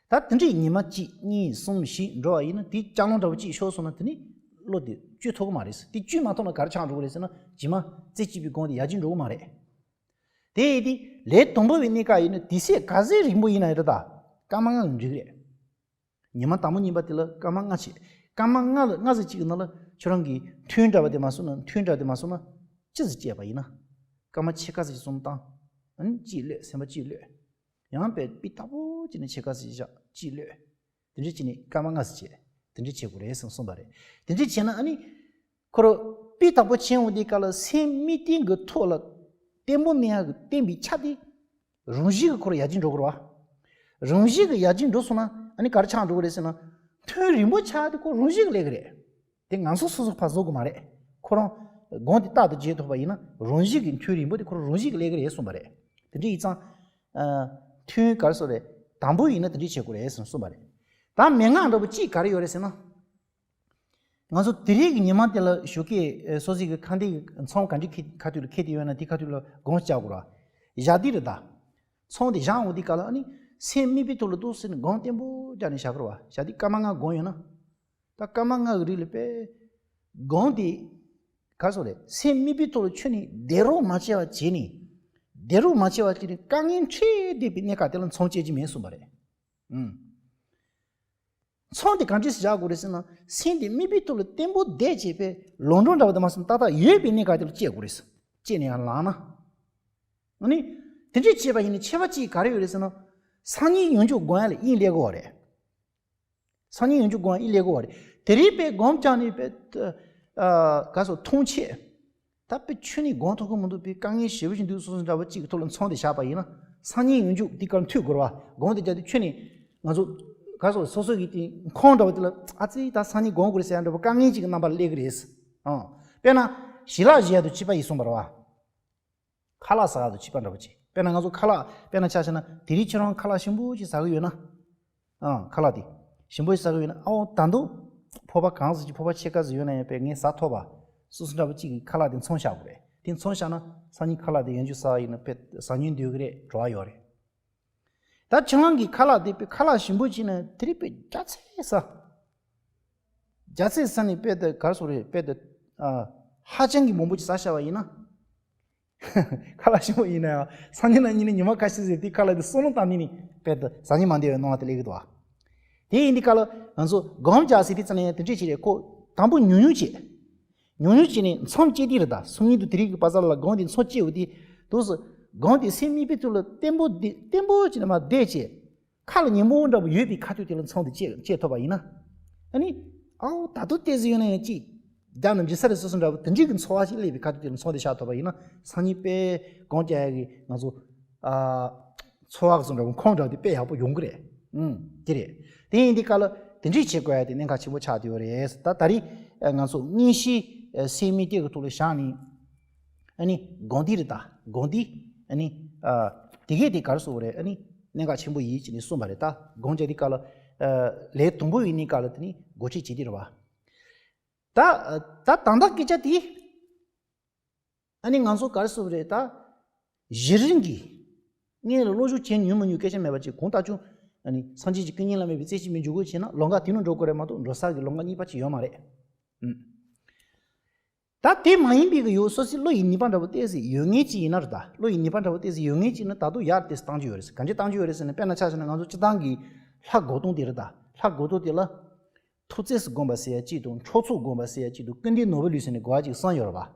ད་དེ་འདྲས་ཉི་མ་གཅིག་གཉིས་གསུམ་བཞི་འགྲོ་བ་ཡིན་ན་དེ་ལྕགས་ལོག་འདྲ་པོ་ཅིག་ཤོར་སོང་ན་དེ་ནི་བློ་དེ་བཅོས་ཐུབ་ཀྱི་མ་རེད། དེ་བཅོས་མ་ཐུབ་ན་ག་རེ་ཆགས་འགྲོ་གི་རེད་ཟེར་ན་རྗེས་མ་རྩེ་གཅིག་པའི་སྒོམ་དེ་ཡར་རྒྱས་འགྲོ་གི་མ་རེད། དེ་ཡིན་དུས་ལས་དང་པོ་བའི་གནས་སྐབས་ཡིན་ན་དུས་ཚོད་ག་ཚོད་རིང་པོ་ཡིན་ན་ཡང་རེད་ད། སྐར་མ་ལྔ་འགྲིག་གི་རེད། ཉི་མ་དང་པོ་ཉིན་པ་དེ་ལ་སྐར་མ་ལྔ་བྱས། སྐར་མ་ལྔ་ལ་ལྔ་ཙམ་གཅིག་གི་ནང་ལ་ཁྱོད་རང་གིས་ཐུན་འདྲ་པོ་དེ་མ་སོང་ན་ཐུན་འདྲ་པོ་དེ་མ་སོང་ན་ཅི་ཙམ་བྱས་པ་ཡིན་ན། སྐར་མ་ཕྱེད་ཀ་ཙམ་གསུམ་བཏང་། ཨ་ནི་གཅིག་གློད། སེམས་པ་གཅིག་གློད། ཡང་དཔེ་སྤུས་དག་པོ་བྱས་ནས་ཕྱེད་ཀ་ཙམ་བཞག་གཅིག་གློད། དེ་འདྲ་བྱས་ནས་སྐར་མ་ལྔ་ཙམ་བྱས། དེ་འདྲ་བྱེད་དགོས་རེད་གསུངས་གསུངས་པ་རེད། དེ་འདྲ་བྱས་ན་ཨ་ནི། ཁོ་རང་སྤུས་དག་པོ་བྱས་འོང་དུས་སྐབས་ལ་སེམས་དམིགས་གཏད་ཀྱི་ཐོག་ལ་བརྟན་པོ་གནས་ཡག་གི་བརྟན་པའི་ཆ་དེ། རང་བཞིན་གྱིས་ཁོ་རང་ཡར་རྒྱས་འགྲོ་གི་རེད་བ། རང་བཞིན་གྱིས་ཡར་རྒྱས་འགྲོ་སོང་ན་ཨ་ནི་ག་རེ་ཆགས་འགྲོ་གི་རེད་ཟེར་ན། ཐུན་རིང་པོ་ཆགས་དེ་ཁོ་རང་བཞིན་གྱིས་སླེབས་ཀྱི་རེད། དེ་ང་ཚོ་སོ་སོ་ཕར་བཟོ་དགོས་མ་རེད། ཁོ་རང་སྒོམ་དེ་རྟག་ཏུ་བྱེད་ཐུབ་པ་ཡིན་ན་རང་བཞིན་གྱིས་ཐུན་རིང་པོ་དེ་ཁོ་རང་རང་བཞིན་གྱིས་སླེབས་ཀྱི་རེད་གསུངས་པ་རེད། དེ་འདྲ་ཡིན་ཙང་། ཨ། ཐུན་ག་རེ་ཟེར་རེད། དང་པོ་ཡིན་ན་དེ་འདྲ་བྱེད་དགོས་རེད་གསུངས་པ་རེད། ད་མན་ངག་འདྲ་པོ་གཅིག་ག་རེ་ཡོད་རེད་ཟེར་ན། ང་ཚོ་དེ་རིང་གི་ཉི་མ་དེ་ལ་ཞོགས་ཀས་སོ་སོའི་གི་ཁ་འདི་ཚོམ་ག་འདྲ་ཁ་ཐུག་ལ་ཁེལ་ཏེ་ཡོད་ན་དེ་ཁ་ཐུག་ལ་སྒོམ་བྱ་དགོས་ར། ཞག་འདི་རེད་ད། ཚོམ་དེ་བཞག་འོང་དུས་སྐབས་ལ་ཨ་ནི་སེམས་དམིགས་པའི་ཐོག་ལ་འདུག་སེ་ནས་སྒོམ་བརྟན་པོ་རྒྱག་ནས་བཞག་དགོས་ར། ཞག་འདི་སྐར་མ་ལྔ་སྒོམ་ཡོད་ན། ད་སྐར་མ་ལྔ་གི་རིང་ལ་དཔེ་སྒོམ་དེ་ག་རེ་ཟེར་རེད། སེམས་དམིགས་པའི་ཐོག་ལ་ཁྱོན་ནས་བསྡད་རོགས་མ་བྱས་པ་བྱས་ནས། བསྡད་རོགས་མ་བྱས་པ་བྱས་ནས་དཀའ་ངལ་འཕྲད་བསྡད་པའི་གནས་སྐབས་དེ་ལ་ཚོམ་བཅད་ཀྱི་མེད་གསུངས་པ་རེད། ཨུམ། ཚོམ་དེ་གང་འདྲས་སེ་བཞག་དགོས་རེད་ཟེར་ན། སེམས་དེ་དམིགས་པའི་ཐོག་ལ་བརྟན་པོ་བསྡད་བྱས་པའི་ལམ་འགྲོ་འདྲ་བ་དེ་མ་སོང་ཏག་ཏག་ཡོད་པའི་གནས་སྐབས་དེ་ལ་བཅད་དགོས་རེད། བཅད་ནས་ཡང་ལངས་ན། ཨ་ནི། དེ་འདྲས་བྱས་པ་ཡིན་ན་ཁྱད་པར་གཅིག་ག་རེ་ཡོད་རེད་ཟེར་ན། སང་ཉིན་ཡང་བསྐྱར་སྒོམ་ཡག་ལ་དབྱིངས་སླེབས་དགོས་པ་རེད། སང་ཉིན་ཡང་བསྐྱར་སྒོམ་ཡག་དབྱིངས་སླེབས་དགོས་པ་རེད། དེ་རིང་དཔེ་སྒོམ་བྱས་ནས་དཔེ། ཨ། ག་རེ་ཟེར་ཐང་ཆད། ད་དཔེ་ཁྱོན་ནས་སྒོམ་ཐུབ་ཀྱི་མི་འདུག་པའི་དཀའ་ངལ་ཞེ་པོ་ཞིག་འདུག་སོ་སོ་འདྲ་བོ་གཅིག་གི་ཐོག་ལ་ཚོམ་དེ་བཞག་པ་ཡིན་ན། སང་ཉིན་ཡང་བསྐྱར་དེའི་སྐབས་ལ་འཐུས་དགོས་རེད་བ། སྒོམ་དེ་རྒྱག་དུས་ཁྱོན་ནས་ང་ཚོ་ག་རེ་ཟེར་སོ་སོ་གི་དེ་ཁོང་འདྲ་བོ་དེ་ལ་ཨ་ཙི་ད་སང་ཉིན་སྒོམ་དགོས་རེད་ཟེར་ཡག་འདྲ་བོ་དཀའ་ངལ་ཅིག་གི་རྣམ་པ་སླེབས་ཀྱི་རེད། ཨང་། དཔེར་ན། ཞལ་ལག་བཞེས་ཡག་དང་བཅས་པ་ཡིན་གསུངས་པ་རེད་བ། ཁ་ལག་ཟ་ཡག་དང་བཅས་པ་འདྲ་བོ་ཅིག་དཔེར་ན་ང་ཚོ་ཁ་ལག་དཔེར་ན་ཆ་བཞག་ན་དེ་རིང་ཁྱེད་རང་ཁ་ལག་ཞིམ་པོ་ཅིག་ཟ་གི་ཡོད་ན། ཨང་། ཁ་ལག་དེ་ཞིམ་པོ་ཞིག་ཟ་གི་ཡོད་ན། ཨོ་ད་དུང་ཕོར་པ་གང་ཟིག་ཅིག་ཕོར་པ་ཕྱེད་ཀ་ཟིག་ཡོད་ན་ཡང་དཔེ་ངས་ཟ་ཐུབ་པ། སོ་སོ་འདྲ་བོ་གཅིག་གིས་ཁ་ལག་དེ་ཚོམ་བཞག་དགོས་རེད། དེ་ཚོམ་བཞག་ན་སང་ཉིན་ཁ་ལག་དེ་ཡང་བསྐྱར་ཟ་ཡག་ཡིན་ན་དཔེ་ཟ་སྙིང་འདོད་ཀྱི་རེད། བྲོ་བ་ཡོད་རེད། ད་ཁྱེད་རང་གི་ཁ་ལག་དེ་དཔེ་ཁ་ལག་ཞིམ་པོ་བྱས་ན་དེ་རིགས་དཔེ་རྒྱ་ཆེ་ས། རྒྱ་ཆེ་ས་ནས་དཔེ་དེ་གར་སོ་རེད། དཔེ་དེ་ཨ་ཧ་ཅང་གི་མང་པོ་ཅིག་ཟ་བྱ་བ་ཡིན་ན། ཁ་ལག་ཞིམ་པོ་ཡིན་ན་ཡང་སང་ཉིན་གནངས་ཉིན་ནས་ཉི་མ་ཁ་ཤས་ཟིན་དེ་ཁ་ལག་དེ་བསམ་བློ་བཏང་ནས་ནི་དཔེ་དེ་ཟ་སྙིང་མ་འདོད་པའི་སྣང་བ་དེ་སླེབས་ཀྱི་འདུག་ཨ། དེ་ཡིན་དུས་སྐབས་ལ་ང་ཚོ་སྒོམ་རྒྱག་ཟེར་དུས་ཙམ་ནས་དེ་འདྲས་ཅིག་རེད། ཁོ་དང་པོ་ཉུང་ཉུང་བྱེད། ཉུང་ཉུང་བྱས་ནས་མཚམས་བཅད་དེ་རེད། ད་སང་ཉིན་དུ་དེ་རིང་གི་བར་ཚར་ལ་སྒོམ་དེ་མཚམས་བཅད་འོ་དེ་དུས་སུ་སྒོམ་དེ་སེམས་གཉིས་པའི་ཐོག་ལ་བརྟན་པོ་དེ་བརྟན་པོ་བྱས་ནས་མར་བསྡད་བྱས། ཁ་ལ་ཉན་པོ་འདྲ་པོ་ཡོད་པའི་ཁ་ཐུག་དེ་ལ་མཚམས་དེ་བཅད་བཅད་ཐུབ་པ་ཡིན་ན། ཨ་ནི། ཨའོ་ད་དུང་ཏོག་ཙམ་ཡོད་ན་ཡང་ཅིག་རྒྱབ་ན་འཇིགས་ས་རེད་བཟོ་བཟོ་འདྲ་པོ་དེ་འདྲའི་གི་ཚོར་བ་ཞིག་སླེབས་པའི་ཁ་ཐུག་དེ་ལ་མཚམས་དེ་བཞག་ཐུབ་པ་ཡིན་ན་སང་ཉིན་དཔེ་སྒོམ་རྒྱག་ཡག་གི་ང་ཚོ། ཨ། ཚོར་བ་བཟོ་འདྲ་པོ་ཁོང་འདྲ་པོ་དེ་དཔེ་ཡག་པོ་ཡོང་གི་རེད། ཨུམ། དེ་རེད། དེ་ཡིན་དུས་སྐབས་ལ་དེ་འདྲས་བྱེད་དགོས་ཡ་དེ་གནད་འགག་ཆེན་པོ་ཆགས་བསྡད་ཡོད་རེད། ད་ད་རེས་ང་ཚོ་མངོན་ཤེས་སེམས་མི་གཏད་ཀྱི་ཐོག་ལ་བཞག་ནས། ཨ་ནི་སྒོམ་དེ་རེད། ད་སྒོམ་དེ་ཨ་ནི་ཨ་དེ་གས་དེ་ག་རེ་ཟེར་དགོས་རེད། ཨ་ནི་གནད་འགག་ཆེན་པོ་ཡིན་ཅེས་ནས་གསུངས་པ་རེད། ད་སྒོམ་བྱ་དེ་སྐབས་ལ་ཨ་ལས་དང་པོ་ཡིན་ནི་སྐབས་ལ་དེ་ནི་སྒོམ་བྱེད་བྱེད་དེ་རེད་བ། ད་ད་ད་ལྟ་སྐད་ཆ་དེ་ཨ་ནི་ང་ཚོ་ག་རེ་ཟེར་དགོས་རེད། ད་གཞི་རིམ་གྱི་ངས་ལ་བློ་ཞུགས་བྱེད་ཉུང་མི་ཉུང་སྐད་ཆ་མེད་པ་ཅིག་གང་ལྟར་ཀྱང་ཨ་ནི་སངས་རྒྱས་ཀྱི་སྐུ་བརྙན་བླ་མེད་པའི་རྩེ་གཅིག་པའི་འཇུག་སྒོ་བྱས་ན་ལམ་ཁ་དེ་ནས་འགྲོ་དགོས་རེད་མ་གཏོགས་འགྲོ་ས་གི་ལམ་ཁ་གཉིས་པ་ཅིག་ཡོད་མ་རེད། ཨུམ། ད་དེ་མ་ཡིན་པའི་གི་ཡོད་སོ་སོའི་བློ་ཡི་ནུས་པ་འདྲ་པོ་ཏོག་ཙམ་ཡོད་མཁན་ཅིག་ཡིན་ན་རེད། ད་བློ་ཡི་ནུས་པ་འདྲ་པོ་ཏོག་ཙམ་ཡོད་མཁན་ཅིག་ཡིན་ན་ད་དུང་ཡར་ཏོག་ཙམ་བཏང་རྒྱུ་ཡོད་རེད་ཟེར། ག་འདྲས་བཏང་རྒྱུ་ཡོད་རེད་ཟེར་ན། དཔེར་ན་ཆ་བཞག་ན་ང་ཚོ་སྤྱིར་བཏང་གི་ལྷ་སྒོམ་སྟངས་དེ་རེད། ད་ལྷ་སྒོམ་སྟངས་དེ་ལ་ཐུགས་བརྩེ་སུ་སྒོམ་པ་ཟེར་ཡ་གཅིག་དང་། ཁྲོ་ཚུལ་སྒོམ་པ་ཟེར་ཡ་གཅིག་དང་། སྐུར་འདེབས་ནོར་བུའི་ལུས་ཟེར་ནས་དགོས་ཡ་གཅིག་གསུམ་ཡོད་རེད་པ།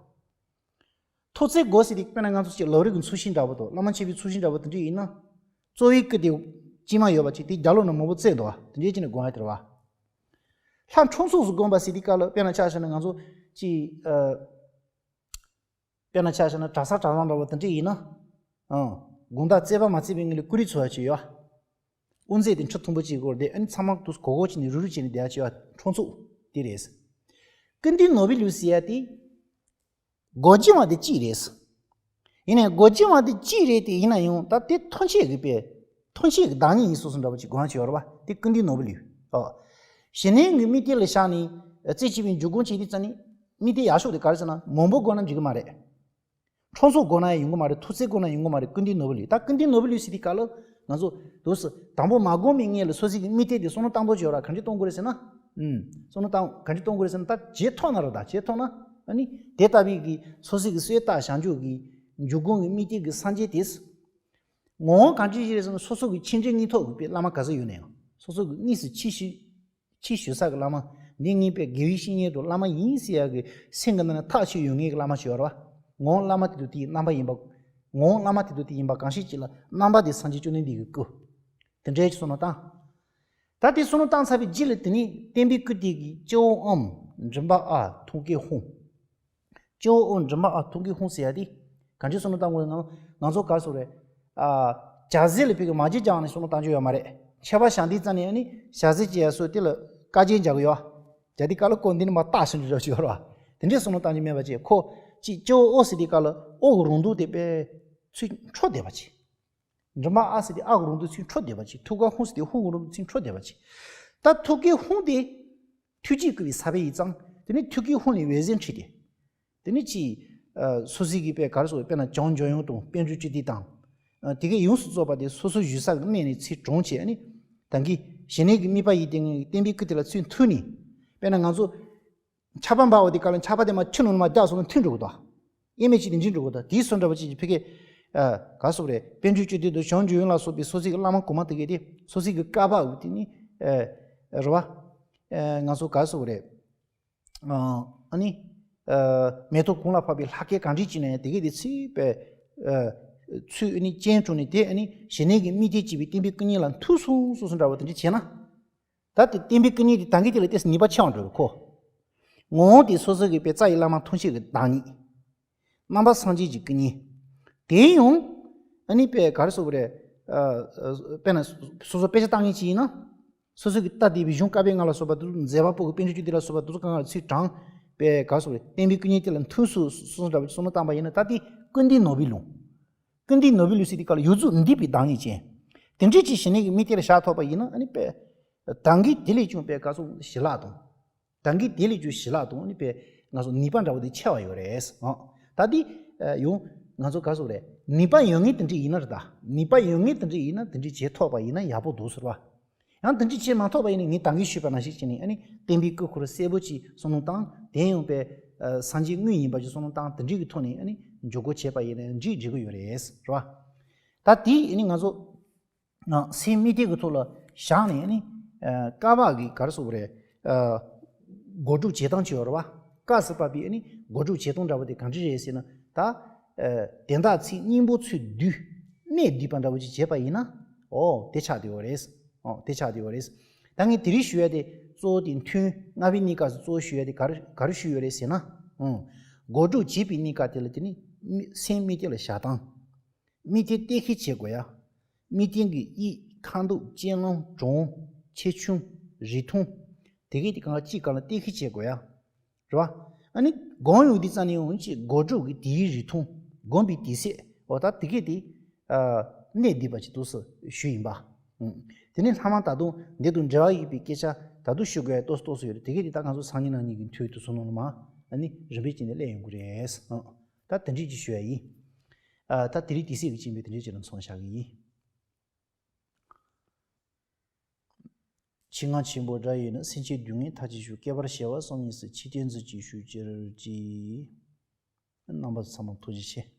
ཐུགས་བརྩེ་སྒོམ་ཟེར་དེ་དཔེར་ན་ང་ཚོ་ཅིག་ལམ་རིམ་གྱི་ཚུལ་ཤིང་འདྲ་པོ་དང་བླ་མ་མཆོད་པའི་ཚུལ་ཤིང་འདྲ་པོ་དེ་འདྲ་ཡིན་ན། གཙོ་བོའི་སྐུ་དེ་དཀྱིལ་མ་ཡོད་པ་ཅིག་དེའི་རྒྱབ་ལོགས་ན་མང་པོ་བརྩེགས་འདུག་པ། དེ་འདྲའི་ཅིག་ནས་སྒོམ་ཡ་དེ་རེད་པ། ལྷ་ཁྲོ་ཚུལ་སྒོམ་པ་ཟེར་དེ་སྐབས་ལ་དཔེར་ན་ཆ་བཞག་ན་ང་ཚོ་ཅིག་ཨ། དཔེར་ན་ཆ་བཞག་ན་གྲྭ་ས་གྲྭ་ཚང་འདྲ་པོ་དེ་འདྲ་ཡིན་ན། ཨང་། དགོང་དག་བརྩེགས་པ་མ་བརྩེགས་པའི་ངང་ལ་ཀུ་རེ་འཚོལ་ཡ་ཅིག་ཡོད་པ། དབུ་མཛད་དེ་ཁྲི་མཐོན་པོ་ཅིག་སྐོར་དེ་ཨ་ནི་ཚང་མ་དུ་གོ་གོ་བྱས་ནས་རུབ་རུབ་བྱས་ནས་བསྡད་ཡ་ཅིག་ཡོད་པ། ཁྲོ་ཚུལ་དེ་རེད། སྐུར་འདེབས་ནོར་བུའི་ལུས་ཟེར་ཡ་དེ། སྒོམ་རྒྱུ་མ་དེ་གཅིག་རེད། ཡིན་ནའི་སྒོམ་རྒྱུ་མ་དེ་གཅིག་རེད་དེ། ཡིན་ན་ཡང་ད་དེ་ཐམས་ཅད་ཀྱི་དཔེ་ཐམས་ཅད་ཀྱི་བདག་ཉིད་ཡིན་སོ་སོ་འདྲ་པོ་ཅིག་སྒོམ་ཡ་ཅིག་ཡོད་རེད་པ། དེ་སྐུར་འདེབས་ནོར་བུའི་ལུས། ཨོ། ཞི་གནས་ཀྱི་དམིགས་གཏད་ལ་བཞག་ནས་རྩེ་གཅིག་པའི་འཇུག་སྒོམ་བྱེད་དུས་ཙམ་ནས་དམིགས་གཏད་ཡག་ཤོས་དེ་ག་རེ་ཟེར་ན་མང་པོ་སྒོམ་ན་འགྲིག་གི་མ་རེད། ཁྲོ་ཚུལ་སྒོམ་ན་ཡང་ཡོང་གི་མ་རེད། ཐུགས་བརྩེ་སྒོམ་ན་ཡང་ཡོང་གི་མ་རེད། སྐུར་འདེབས་ནོར་བུའི་ལུས། ད་སྐུར་འདེབས་ནོར་བུའི་ལུས་ཟེར་དུས་སྐབས་ལ་ང་ཚོ་དུས་སུ་དང་པོ་མ་སྒོམ་པའི་སྔོན་ལ་སོ་སོའི་གི་དམིགས་གཏད་དེ་བསམ་བློ་བཏང་དགོས་ཡོད་རེད། ག་འདྲས་གཏོང་དགོས་རེད་ཟེར་ན། ཨུམ། བསམ་བློ་བཏང་ག་འདྲས་གཏོང་དགོས་རེད་ཟེར་ན། ད་བྱེད་ཐུབ་ན་རེད། ད་བྱེད་ཐུབ་ན་ཨ་ནི་དེ་ལྟ་བུའི་གི་སོ་སོའི་གི་གསོས་རྟགས་བྱང་ཆུབ་ཀྱི་འཇུག་སྒོམ་གྱི་དམིགས་གཏད་ཀྱི་སངས་རྒྱས་དེ། ངོ་བོ་གང་ཅི་ཞིག་རེད་ཟེར་ན་སོ་སོ་གི་ཆོས་འབྲེལ་གཉིས་ཐོག་གི་དཔེ་བླ་མ་ག་ཚོད་ཡོད་ན་ཡང་སོ་སོ་གི་དངོས་སུ་ཆོས་ཞུ། ཆོས་ཞུ་ས་གི་བླ་མ། འདི་ངའི་དཔེ་དགེ་བའི་བཤེས་གཉེན་དང་བླ་མ་ཡིན་ཟེར་ཡ་གི་སེམས་ཀྱི་ནང་ན་ཐག་ཆོད་ཡོད་མཁན་གྱི་བླ་མ་ཞིག་ཡོད་རེད་པ། ངོ་བོ་བླ་མ་དེ་དང་དེའི་རྣམ་པ་ཡིན་པ། ངོ་བོ་བླ་མ་དེ་དང་དེ་ཡིན་པ་གང་ཞིག་ཅིག་ལ་རྣམ་པ་དེ་སངས་རྒྱས་བཅོམ་ལྡན་འདས་ཀྱི་སྐུ། དེ་འདྲའི་བསམ་བློ་བཏང་། ད་དེ་བསམ་བློ་བཏང་ཚར་བའི་རྗེས་ལ་དེ་ནས་བསྟན་པའི་སྐུ་དེ་གི་སྤྱི་བོ་ཨོཾ། མགྲིན་པ་ཨཱཿ། ཐུགས་ཀའི་ཧཱུྃ། སྤྱི་བོ་ཨོཾ། མགྲིན་པ་ཨཱཿ། ཐུགས་ཀའི་ཧཱུྃ་ཟེར་ཡ་དེ། གང་ཅི་བསམ་བློ་བཏང་དགོས་ང་ང་ཚོ་ག་རེ་ཟེར་རེད། ཨ། ཇ་ཟས་ལ་ཕ་གི་མ་བརྗེད་ཀྱང་ནས་བསམ་བློ་བཏང་རྒྱུ་ཡོད་མ་རེད། མཆོད་པ་བཤམས་དུས་ཙམ་ནས་ཨ་ནི་ཇ་ཟས་བྱེད་ཡ་སོགས་དེ་ལ་དཀའ་སྤྱད་རྒྱག་གི་ཡོད། ཇ་དེ་ག་ལ་ཀོ་འདི་ནས་མར་བཏགས་བྱེད་འགྲོ་ཡ་ཅིག་ཡོད་རེད་པ། དེ་འདྲའི་བསམ་བློ་བཏང་རྒྱུ་མེད་པ་བྱས། ཁོ་ཅིག་སྤྱི་བོ་ཨོ་ཟེར་དུས་སྐབས་ལ་ཨོ་གི་རང་མདངས་དེ་དཔེ་ཚུར་འཕྲོ་བསྡད་པ་ཅིག་མགྲིན་པ་ཨཱཿ་ཟེར་དུས་ཨཱཿ་གི་རང་མདངས་ཚུར་འཕྲོ་བསྡད་པ་ཅིག་ཐུགས་ཀའི་ཧཱུྃ་ཟེར་དུས་ཧཱུྃ་གི་རང་མདངས་ཚུར་འཕྲོ་བསྡད་པ་ཅིག་ད་ཐུགས་ཀའི་ཧཱུྃ་དེ་ཐུགས་རྗེས་བསྐུལ་བའི་ས་བོན་ཡིན་ཙང་། དེ་ནི་ཐུགས་ཀའི་ཧཱུྃ་ནས་འོད་ཟེར་འཕྲོས་ཏེ། དེ་ནི་ཅིག་ཨ། སོ་སོའི་གི་དཔེར་ན་གར་སོགས་དཔེར་ན་བྱང་ཆུབ་ཡུམ་དང་དཔལ་འབྱོར་བཅུད་དེ་དང་། ཨ། དེ་གའི་ཡོངས་སུ་རྫོགས་པ་དེ་སོ་སོ་བཞུགས་ས་གི་གནས་ནས་ཚུར་དྲངས་བྱས་ནི། ད་གིན་ཞི་གནས་ཀྱི་དམིགས་པ་ཡིས་དེ་ངེས་བསྟན་པའི་སྐུ་དེ་ལ་ཚུར་ཐུག་ནས། དཔེར་ན་ང་ཚོ་ཆར་པ་འབབ་པ་དེ་ག་ལ་ཆར་པ་དེ་མར་ཆུ་ནང་ལ་མར་བརྒྱབ་སོང་ན་ཐིམ་འགྲོ་གི་འདུག་དབྱེར་མེད་ཅིག་ཏུ་འབྱིན་འགྲོ་གི་འདུག་དེའི་བཟོ་འདྲ་བ་ཅིག་གི་ཕ་གི། ཨ། ག་སོགས་རེད། དཔལ་འབྱོར་བཅུད་དེ་དང་བྱང་ཆུབ་ཡུམ་ལ་སོགས་པའི་སོ་སོའི་གི་བླ་མ་གོང་མ་དེ་གའི་དེ་སོ་སོའི་གི་བཀའ་བབས་དེ་ནི། ཨ། རེད་བ། ཨ། ང་ཚོ་ག་སོགས་རེད། ཨ། ཨ་ནི། ཨ། མེ་ཏོག་གུང་ལ་ཕབ་པའི་ལྷ་སྐལ་གང་འདྲ་ཅིག་ན་ཡང་དེ་གའི་དེ་ཚུར་པའི། ཨ། ཚུར་ཨ་ནི་སྤྱན་དྲངས་ནས་དེ་ཨ་ནི་ཞི་གནས་ཀྱི་དམིགས་གཏད་བྱས་པའི་བསྟན་པའི་སྐུ་བརྙན་ལ་ཐུག་སོང་སོང་སོང་འདྲ་བ་དེ་འདྲ་བྱས་ན། ད་དེ་བསྟན་པའི་སྐུ་བརྙན་དེ་ད་གིན་དེ་ལ་ཏོག་ཙམ་ནུས་པ་ཆེ་བ་འགྲོ་གི་ཁོ། ངོ་བོ་དེ་སོ་སོ་གི་དཔེ་རྩ་བའི་བླ་མ་ཐམས་ཅད་ཀྱི་བདག་ཉིད། རྣམ་པ་སངས་རྒྱས་ཀྱི་སྐུ་བརྙན། དེ་ཡང་། ཨ་ནི་དཔེ་ག་རེ་ཟེར་དགོས་རེད། ཨ། ཨ། དཔེར་ན་སོ་སོ་དཔེ་ཆ་ལྟ་མཁན་ཅིག་ཡིན་ན། སོ་སོ་གི་ལྟ་བསྡད་པའི་གཞུང་བཀའ་པོད་ལྔ་ལ་སོགས་པ་དེ་ཚོ། མཛད་པ་པོ་གི་དཔལ་འབྱོར་བཅུད་དེ་ལ་སོགས་པ་དེ་ཚོ་གང་ག་ཚུར་དྲངས། དཔེ་ག་རེ་ཟེར་དགོས་རེད། བསྟན་པའི་སྐུ་བརྙན་དེ་ལ་ཐུག་སོང་སོང་འདྲ་བ་ཅིག་བསམ་བློ་བཏང་པ་ཡིན་ན། ད་དེ་སྐུར་འདེབས་ནོར་བུའི་ལུས། སྐུར་འདེབས་ནོར་བུའི་ལུས་ཟེར་དུས་སྐབས་ལ་ཡོངས་རྫོགས་འདེབས་པའི་བདག་ཉིད་ཅན། དེ་འདྲའི་ཅིག་ཞི་གནས་ཀྱི་དམིགས་གཏད་ལ་བཞག་ཐུབ་པ་ཡིན་ན། ཨ་ནི་དཔེ། ད་གིན་དེ་ལས་ཀྱང་དཔེ་ག་སོགས་ཞི་ལྷག་དང་། ད་གིན་དེ་ལས་ཀྱང་ཞི་ལྷག་དང་ནི་དཔེ་ང་ཚོ་ནུས་པ་འདྲ་བོ་དེ་ཆེ་བ་ཡོད་རེད། ཨ། ད་དེ་ཡང་ང་ཚོ་ག་སོགས་རེད། ནུས་པ་ཡོད་ངེས་དེ་འདྲ་ཡིན་ན་རེད་ད། ནུས་པ་ཡོད་ངེས་དེ་འདྲ་ཡིན་ན་དེ་འདྲ་བྱེད་ཐུབ་པ་ཡིན་ན་ཡག་པོ་འདུག་ཟེར་བ། ཡང་དེ་འདྲ་བྱེད་མ་ཐུབ་པ་ཡིན་ན་ངས་ད་གིན་ཞུས་པ་ནང་བཞིན་བྱས་ནས་ཨ་ནི་བསྟན་པའི་སྐུ་འཁོར་གསལ་པོ་ཅིག་བསམ་བློ་བཏང་། དེ་ཡང་པའི་ཨ་སངས་རྒྱས་དངོས་ཡིན་པ་ཅིག་བསམ་བློ་བཏང་། དེ་འདྲའི་གི་ཐོག་ནས་ཨ་ནི་འཇུག་སྒོ་བྱས་པ་ཡིན་ན་འགྲིག་འགྲིག་གི་ཡོད་རེད་ཟེར་བ། ད་དེ་ཨ་ནི་ང་ཚོ་ཨ་སེམས་དམིགས་གཏད་ཀྱི་ཐོག་ལ་བཞག་ནས་ཨ་ནི་ཨ་བཀའ་བབས་ཀྱི་ག་རེ་ཟེར་དགོས་རེད། ཨ་སྒོ་སྒྲུབ་བྱེད་སྟངས་ཅིག་ཡོད་རེད་བ། བཀའ་ཟེར་བ་པའི་ཨ་ནི་སྒོ་སྒྲུབ་བྱེད་སྟངས་འདྲ་བོ་དེ་གང་འདྲ་རེད་ཟེར་ན། ད་ཨ་དོན་དག་ཚིག་སྙིང་པོ་ཚུར་བསྡུས། གནད་བསྡུས་པ་འདྲ་བོ་ཅིག་བྱས་པ་ཡིན་ན། ཨོ་དེ་ཆགས་བསྡད་ཡོད་རེད། ཨོ་དེ་ཆགས་བསྡད་ཡོད་རེད། ད་ངས་དེ་རིང་ཞུ་ཡ་དེ་གཙོ་བོ་དེ་ཐུན་ལྔ་པའི་གནས་སྐབས་སུ་གཙོ་བོ་ཞུ་ཡ་དེ་ག་རེ་ག་རེ་ཞུས་ཡོད་རེད་ཟེར་ན། ཨང་། སྒོ་སྒྲུབ་བྱེད་པའི་གནས་སྐབས་དེ་ལ་དེ་ནི་དམིགས་སེམས་དམིགས་གཏད་ལ་བཞག་སྟངས། དམིགས་གཏད་གཏད་བཤེར་བྱེད་དགོས་ཡ། དམིགས་རྟེན་གྱི་དབྱིབས། ཁ་དོག་སྤྱན་ལམ། གྲངས། ཆེ་ཆུང་། རིང་ཐུང་། དེ་གའི་དེ་གང་གཅིག་གང་ལ་གཏད་བཤེར་བྱེད་དགོས་ཡ། རེད་བ། ཨ་ནི་སྒོམ་ཡོང་དུས་ཙམ་ནས་ཡང་ཅིག་སྒོ་སྒྲུབ་ཀྱི་དེའི་རིང་ཐུང་། སྒོམ་པའི་དུས་ཚོད། འོ་ད་དེ་གས་དེ་ཨ་གནད་བསྡུས་པ་ཅིག་འདུག་སེ་ཞུས་ཡིན་པ། ཨང་། དེ་ནས་ལྷག་མ་ད་དུང་འདི་དང་འབྲེལ་བ་ཡོད་པའི་སྐད་ཆ་ད་དུང་ཞུ་དགོས་ཡ་ཏོག་ཙམ་ཏོག་ཙམ་ཡོད་རེད། དེ་གས་དེ་ད་ང་ཚོ་སང་ཉིན་གནངས་ཉིན་གྱི་མཐུད་དུ་བཟོ་ནང་ལ་མ་ཨ་ནི་རིམ་པས་བྱས་ནས་སླེབས་ཡོང་གི་རེད། ཨང་། ད་དེ་འདྲས་ཅིག་ཞུ་ཡ་ཡིན། ཨ་ད་དེ་རིང་དུས་ཚོད་ཀྱི་རྐྱེན་པས་དེ་འདྲས་ཅིག་ལ་མཚམས་བཞག་གི་ཡིན། ཕྱི་ནང་ཆེན་པོ་དགྲ་ཡིས་ནི། སེམས་ཅན་སྡུག་བསྔལ་མཐའ་ཅི་ཞུ། བསྐལ་པར་བྱེ་བ་གསུམ་ཡིན་ཟེར། ཕྱི་དོན་མཛོད་ཅིག་ཞུ་ཅིར་གྱིས། རྣམ་པ་ཚང་མ་ཐུགས་རྗེ་ཆེ།